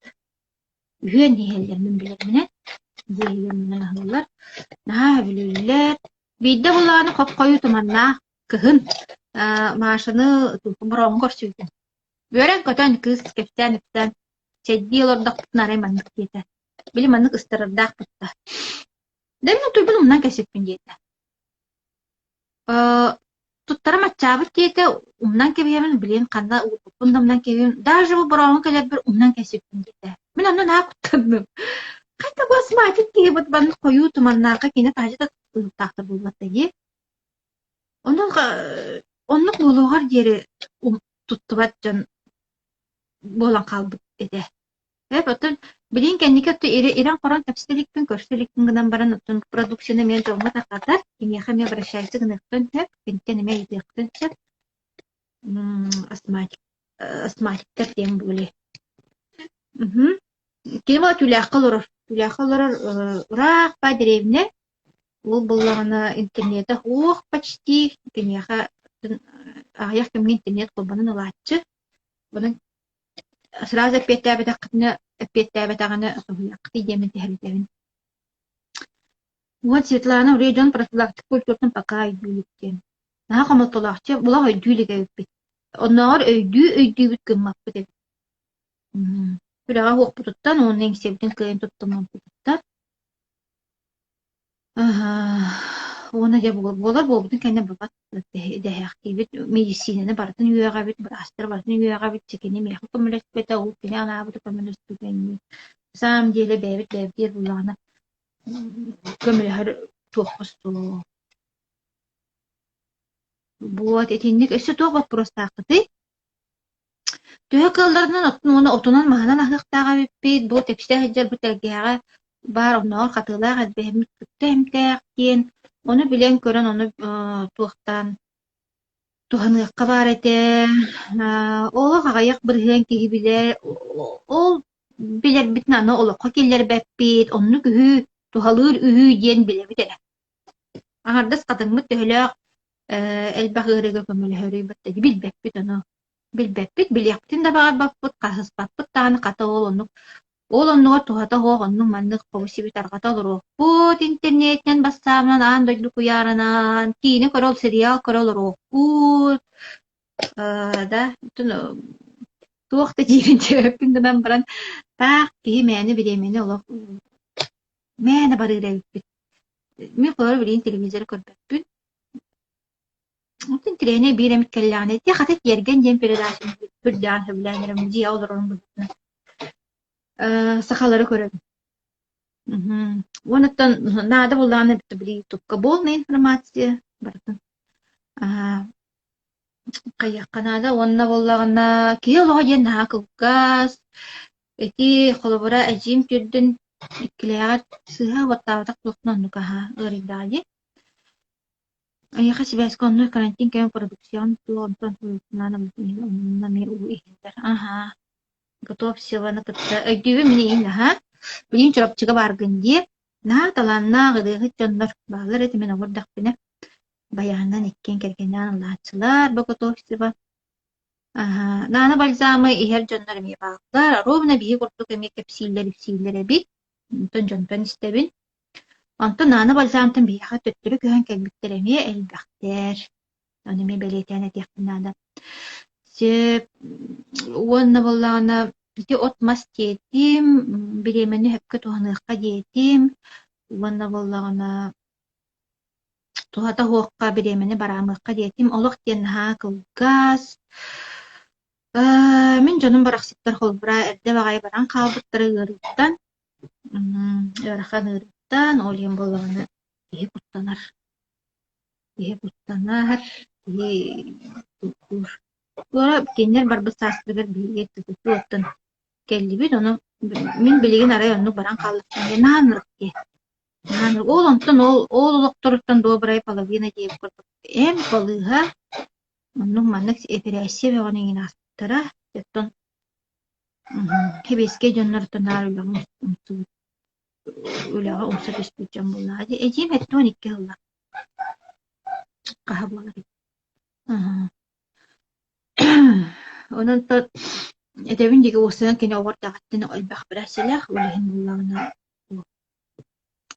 Speaker 1: Үһүөн иһэллэр мин билэрбинэн, дьиэ иһигэр мунан аһыыллар, наһаа сөбүлүүллэр. Биирдэ булааны хоп-хойуу туманнаах кыһын Машаны бороҕоҥҥо көрсүбүтүм. Үөрэн-көтөн кыыс кэпсээн-ипсээн чэйдии олордохпутуна арай маннык диэтэ: «Били маннык ыстарардаах бытта. Да мин утуйбун умнан кэпсэппин» диэтэ. Туттарым аччаабыт диэтэ, умнан кэбиһэбин, билигин ханна уурбуппун да умнан кэбиһэбин, даже бу бороҕоҥҥо кэлэрбэр умнан кэпсэппин диэтэ. Мин онно наһаа куттанным. Хайта бу астматик киһи бу маннык хойуу туманнаахха кини таһдьа да туттуохтаахтар буолбатта дии. Онон оннук буолуоҕар диэри туттубат дьон буолан хаалбыт этэ. Эп оттон билигин кэнники өттө ирэн-хорон кэпсэтэ иликпин, көрсө иликпин гынан баран оттон продукцияны эмиэ дьоҥҥо тарҕатар, киниэхэ эмиэ обращайся гыныахтан сөп, киниттэн эмиэ ыйытыахтан сөп. Астматик астматиктар диэн буолуо. Кини буола Түүлээххэ олорор. Түүлээххэ олорор ыраах баа дэриэбинэ. Ол буоллаҕына интернетэ суох почти. Киниэхэ аҕыйах кэмҥэ интернет холбонон ылааччы. Онон сразу эппиэттээбэтэххитинэ эппиэттээбэтэҕинэ соһуйаххытый диэммин түһэрдэбин. Вот Светлана Урей дьон профилактика культуратын пока өйдүү илик диэн. Наһаа хомолтолоох чэ булах өйдүү илик эбиппит. Оннооҕор өйдүү өйдүүбүт гыммаппыт эбит. Күрэҕэ уохпутуттан уонна иҥсэбитин кыайан туттуммаппытыттан Уонна дьэ буолар буолбутун кэннэ бабат дэһээхтиибит, медицинаны барытын үөҕэбит, быраастары барытын үөҕэбит, чэ кини миэхэ көмөлөспөтө, ол кини анаабыта көмөлөспүтэ ини. На самом деле бэйэбит бэйэбитигэр буоллаҕына көмөлөһөр туохха суох. Вот итинник өссө туох боппуруостааххытый? Төһө кыалларынан оттон уонна отунан-маһынан аһыахтаах эбиппит, бу тэпсэ сылдьар бу тэлгэһэҕэ баар оннооҕор хатыылаах элбэһиммит кытта эмтээх диэн, ону билэн-көрөн ону туохтаан туһаныахха баар этэ. Олох аҕыйах бырыһыан киһи билэр, ол билэрбитин аны олоххо киллэрбэппит, оннук үһү, туһалыыр үһү диэн билэбит эрэ. Аҥардас хатыҥмыт төһөлөөх элбэх ыарыыга көмөлөһөрүй батта билбэппит ону. Билбэппит, билиэхпитин да баҕарбаппыт, хаһыспаппыт даҕаны хата ол оннук ол оннугар туһата суох оннук-маннык хобу-сиби тарҕата олоруохпут, интернетинэн, бассаабынан аан дойду куйаарынан, киинэ көрө, сериал көрө олоруохпут. Да, туох да диирин диэбэппин гынан баран, таах киһи мээнэ бириэмэни олох мээнэ барыыр эбиппит. Мин холобура билигин телевизоры көрбөппүн. Оттон тирээнэ биир эмит кэллэҕинэ, ити хата Тиэргэн диэн передачаны үрдээн сөбүлээн эрэм дьиэ олорорун быһыытынан сахалары көрөбүн. Уонуттан наада буоллаҕына били ютубка полная информация барытын хайыахха наада уонна буоллаҕына киһи олоҕо диэн наһаа кылгас ити холобура эдьиийим түрдүн иккилээҕэр сыыһа уоттаабатах туохтан оннук аһаа ыарыйдаҕа дии. Эйиэхэ сибээскэ онно карантин кэмин продукцияҕын туох онтон онно эмиэ уу иһиллэр. Аһаа, Готовцеваны кытта өйдүүбүн мин эйигин наһаа. Билигин Чурапчыга бааргын дии. Наһаа талааннаах ырыаһыт дьоннор бааллар этэ мин оҕо эрдэхпинэ. Байаанынан иккиэн кэргэннээн ыллааччылар бу Готовцева. Аһаа, Наана бальзамы иһэр дьоннор эмиэ бааллар. Ровно биһи курдук эмиэ кэпсииллэр-ипсииллэр эбит. Онтон дьонтон истэбин. Онтон Аана Бальзамтан биһиэхэ төттөрү көһөн кэлбиттэр эмиэ элбэхтэр. Ону эмиэ бэлиэтээн этиэхпин наада. Сөп уонна буоллаҕына ити от-мас диэтим, бириэмэни сөпкө туһаныахха диэтим уонна буоллаҕына туһата суохха бириэмэни бараамыахха диэтим. Олох диэн наһаа кылгас. Мин дьонум барахсаттар холобура эрдэ баҕайы баран хаалбыттара ыарыыттан. Ыарахан ыарыыттан, ол иһин буоллаҕына киһи куттанар. Киһи куттанар, киһи туохтуур. Туора кинилэр барбыт саастарыгар биһиги оттон кэллибит, ону мин билигин арай оннук баран хааллахпына диэн наһаа ынырык дии. Наһаа ынырык. Ол онтон ол ол олохторуттан добрая половина диэбит курдук эмп, балыыһа, оннук маннык эпэрээссийэ бөҕөнү иҥин ааспыттара. Оттон Сэбиэскэй дьоннортон наар үлэҕэ умсубут үлэҕэ умса түспүт дьон буоллаҕа дии. Эдьиийим 72 сыллаах хаһа буоларый? Онон этэбин диэки уоссайан кини оҕо эрдэҕиттэн элбэх бирээссийэлээх, ол иһин буоллаҕына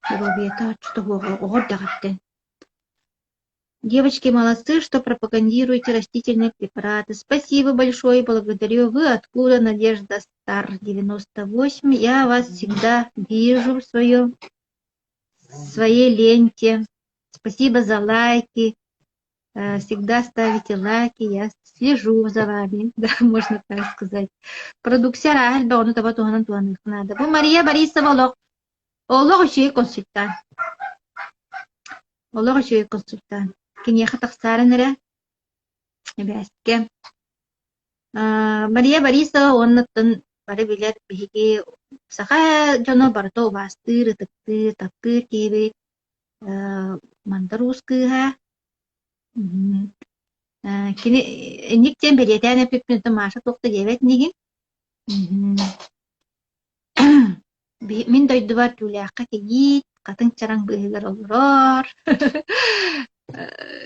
Speaker 1: доруобуйата оччото суоҕа оҕо эрдэҕиттэн. Девочки молодцы, что пропагандируете растительные препараты. Спасибо большое, благодарю. Вы откуда, Надежда Стар 98? Я вас всегда вижу в своем, в своей ленте. Спасибо за лайки. Всегда ставите лайки, я слежу за вами, да, можно так сказать. Продукция элбэх, ону таба туһанан туһаныахха наада. Бу Мария Борисова олох олох үчүгэй консультант. Олох үчүгэй консультант. Киниэхэ тахсааран эрэ эбээскэ. Мария Борисова уонна оттон бары билэр биһиги саха дьоно барыта убаастыыр, ытыктыыр, таптыыр киһибит Мандар Уус кыыһа. Кини инник диэн бэлиэтээн эппиппин оттон Маша туох да диэбэт инигин. Мин дойдубар Түүлээххэ кийиит, хатыҥ чараҥ быыһыгар олорор.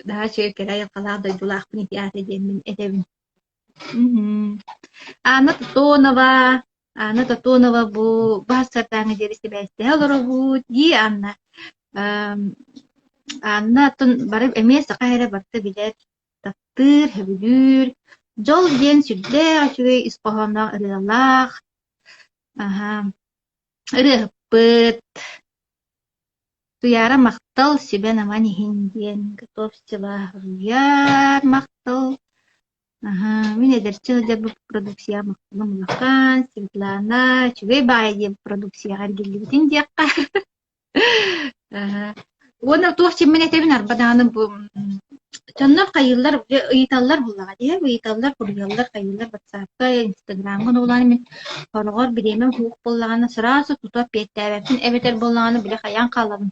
Speaker 1: Наһаа үчүгэй кэрэ айылҕалаах дойдулаахпын ити аата диэммин этэбин. Анна Тотонова, Анна Тотонова бу баһ сардаҥа диэри сибээстэһэ олоробут дии Анна. Анна оттон бары эмиэ саха эрэ барыта билэр, таптыыр, сөбүлүүр. Дьол диэн сүрдээх үчүгэй ис хоһоонноох ырыалаах. Аһа, ырыаһыппыт. Туйаара махтал сүбэн-аман иһин диэн готовьте Уйаар махтал. Аһа, мин эдэрчи сылдьарбыт продукция махталым улахан, Светлана үчүгэй баайа диэн продукцияҕа эргиллибитин диэххэ. Аһа. Уонна туох симмин этэбин арба даҕаны бу дьоннор хайыыллар ыйыталлар буллаҕа дии, ыйыталлар, суруйаллар, хайыыллар ватсапка, инстаграмҥа нуулаан мин хороҕор бириэмэм суох буоллаҕына сразу тута эппиэттээбэппин эбэтэр буоллаҕына били хайаан хаалабын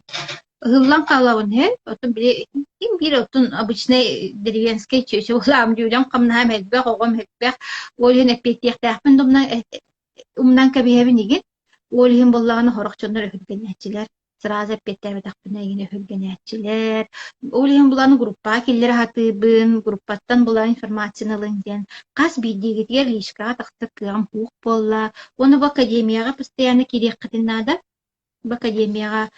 Speaker 1: ыһыллан хаалабын үһү, оттон били ким биир оттон обычнай деревенскэй чүөчэ буолаам дьүүлэм хамнаһым элбэх, оҕом элбэх, ол иһин эппиэттиэхтээхпин да умнан кэбиһэбин игин, ол иһин буоллаҕына сорох дьоннор өһүргэнээччилэр, сразу эппиэттээбэтэхпинэ игин өһүргэнээччилэр, ол иһин булан группаҕа киллэрэ сатыыбын, группаттан булан информацияны ылыҥ диэн хас биирдиигитигэр личкаҕа тахсар кыаҕым суох буолла, уонна бу академияҕа постоянно киириэххитин наада. Бу академияҕа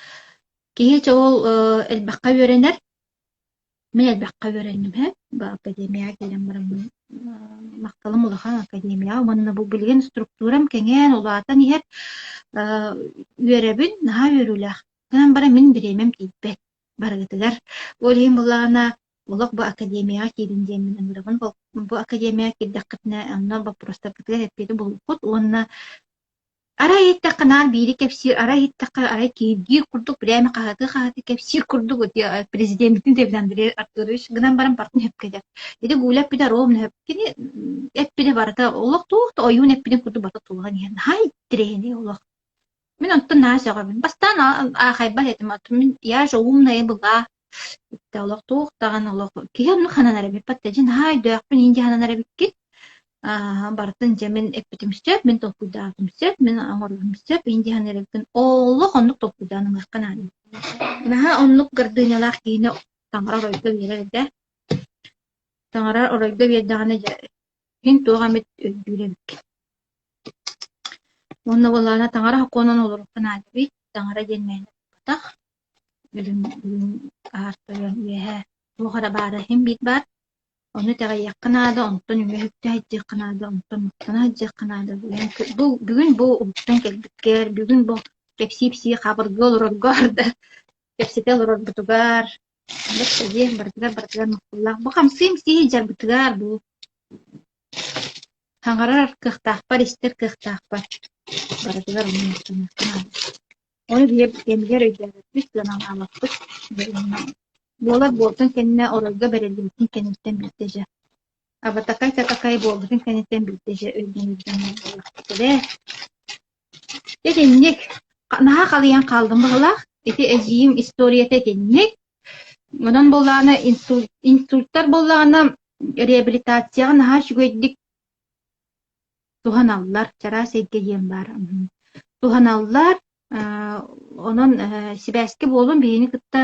Speaker 1: киһи чэ ол элбэххэ үөрэнэр. Мин элбэххэ үөрэнним ээ. Бу академияҕа кэлэн бараммын махталым улахан академияҕа уонна бу билигин структурам кэҥээн, улаатан иһэр. Үөрэбин, наһаа үөрүүлээх. Гынан баран мин бириэмэм тиийбэт барыгытыгар. Ол иһин буоллаҕына олох бу академияҕа киирин диэммин ыҥырабын. Бу академияҕа киирдэххитинэ онно боппуруостаргытыгар эппиэти булуоххут уонна Арай иһиттэххэ наар биири кэпсиир, арай иһиттэххэ арай киһиргиир курдук, бирээмэ хаһыатыы-хаһыатыы кэпсиир курдук президеммитин диэбит Андрей Артурович гынан баран бартын сөпкө этэр. Ити Гуля эппитэ ровно сөп. Кини эппитэ барыта олох туох да ойуун эппитин курдук барыта туолан иһэр. Наһаа интэриэһинэй олох. Мин онтон наһаа сөҕөбүн. Бастаан аахайбат этим. Мин я же умная была. Итте олох туох даҕаны олох киһи оннук хананар эбиппат да дьэ наһаа өйдөөхпүн иин дьаһанан эбиккин. Аа барытын дьэ мин эппитим сөп, мин толкуйдаабытым сөп, мин оҥорбутум сөп, иин дьаһанар эбиккин. Олох оннук толкуйдаан ылыахха наада. Наһаа оннук гордынялаах киһини таҥара оройго биэрэр этэ. Таҥара оройго биэрдэҕинэ дьэ мин туох эмит өйдүүр эбиккин. Уонна буоллаҕына таҥара сокуонун олоруохха наада эбит. Таҥара диэн мээнэ буолбатах. Үрүҥ үрүҥ аар тойон үөһэ туох эрэ баара иһин биир баар. Ону итэҕэйиэххэ наада, онтон үҥэ-үктэ сылдьыахха наада, онтон махтана сылдьыахха наада. Бу бүгүн бу уһуктан кэлбиккэр, бүгүн бу кэпсии-ипсии хабырга олороргор да кэпсэтэ олорорбутугар диэн барытыгар барытыгар махталлаах. Бу хамсыы-имсии сылдьарбытыгар бу саҥарар кыахтаахпар, истэр кыахтаахпар барытыгар онно махтаныахха наада. Ону биһиги кэмигэр өйдөөбөппүт, сыаналаабаппыт. Буолар буолтун кэннэ оройго бэриллибитин кэнниттэн биирдэ дьэ абатакай-татакай буолбутун кэнниттэн биирдэ дьэ өйдөнүллэн буоллахпыт эбээ. Итинник наһаа халыйан хааллым быһыылаах. Ити эдьиийим историята итинник. Онон буоллаҕына инсульт, инсульттар буоллаҕына реабилитацияҕа наһаа үчүгэйдик туһаналлар, чараас эйгэ диэн баар. Туһаналлар, онон сибээскэ буолун, биһигини кытта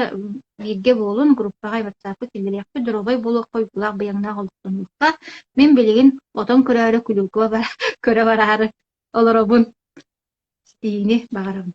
Speaker 1: бииргэ буолун, группаҕа ватсапка киллэриэхпит, доруобай буолуохха, уйгулаах быйаҥнаах олохтонуохха. Мин билигин отон көрөөрү күлүүкү көрө бараары олоробун. Ситиһиини баҕарабын.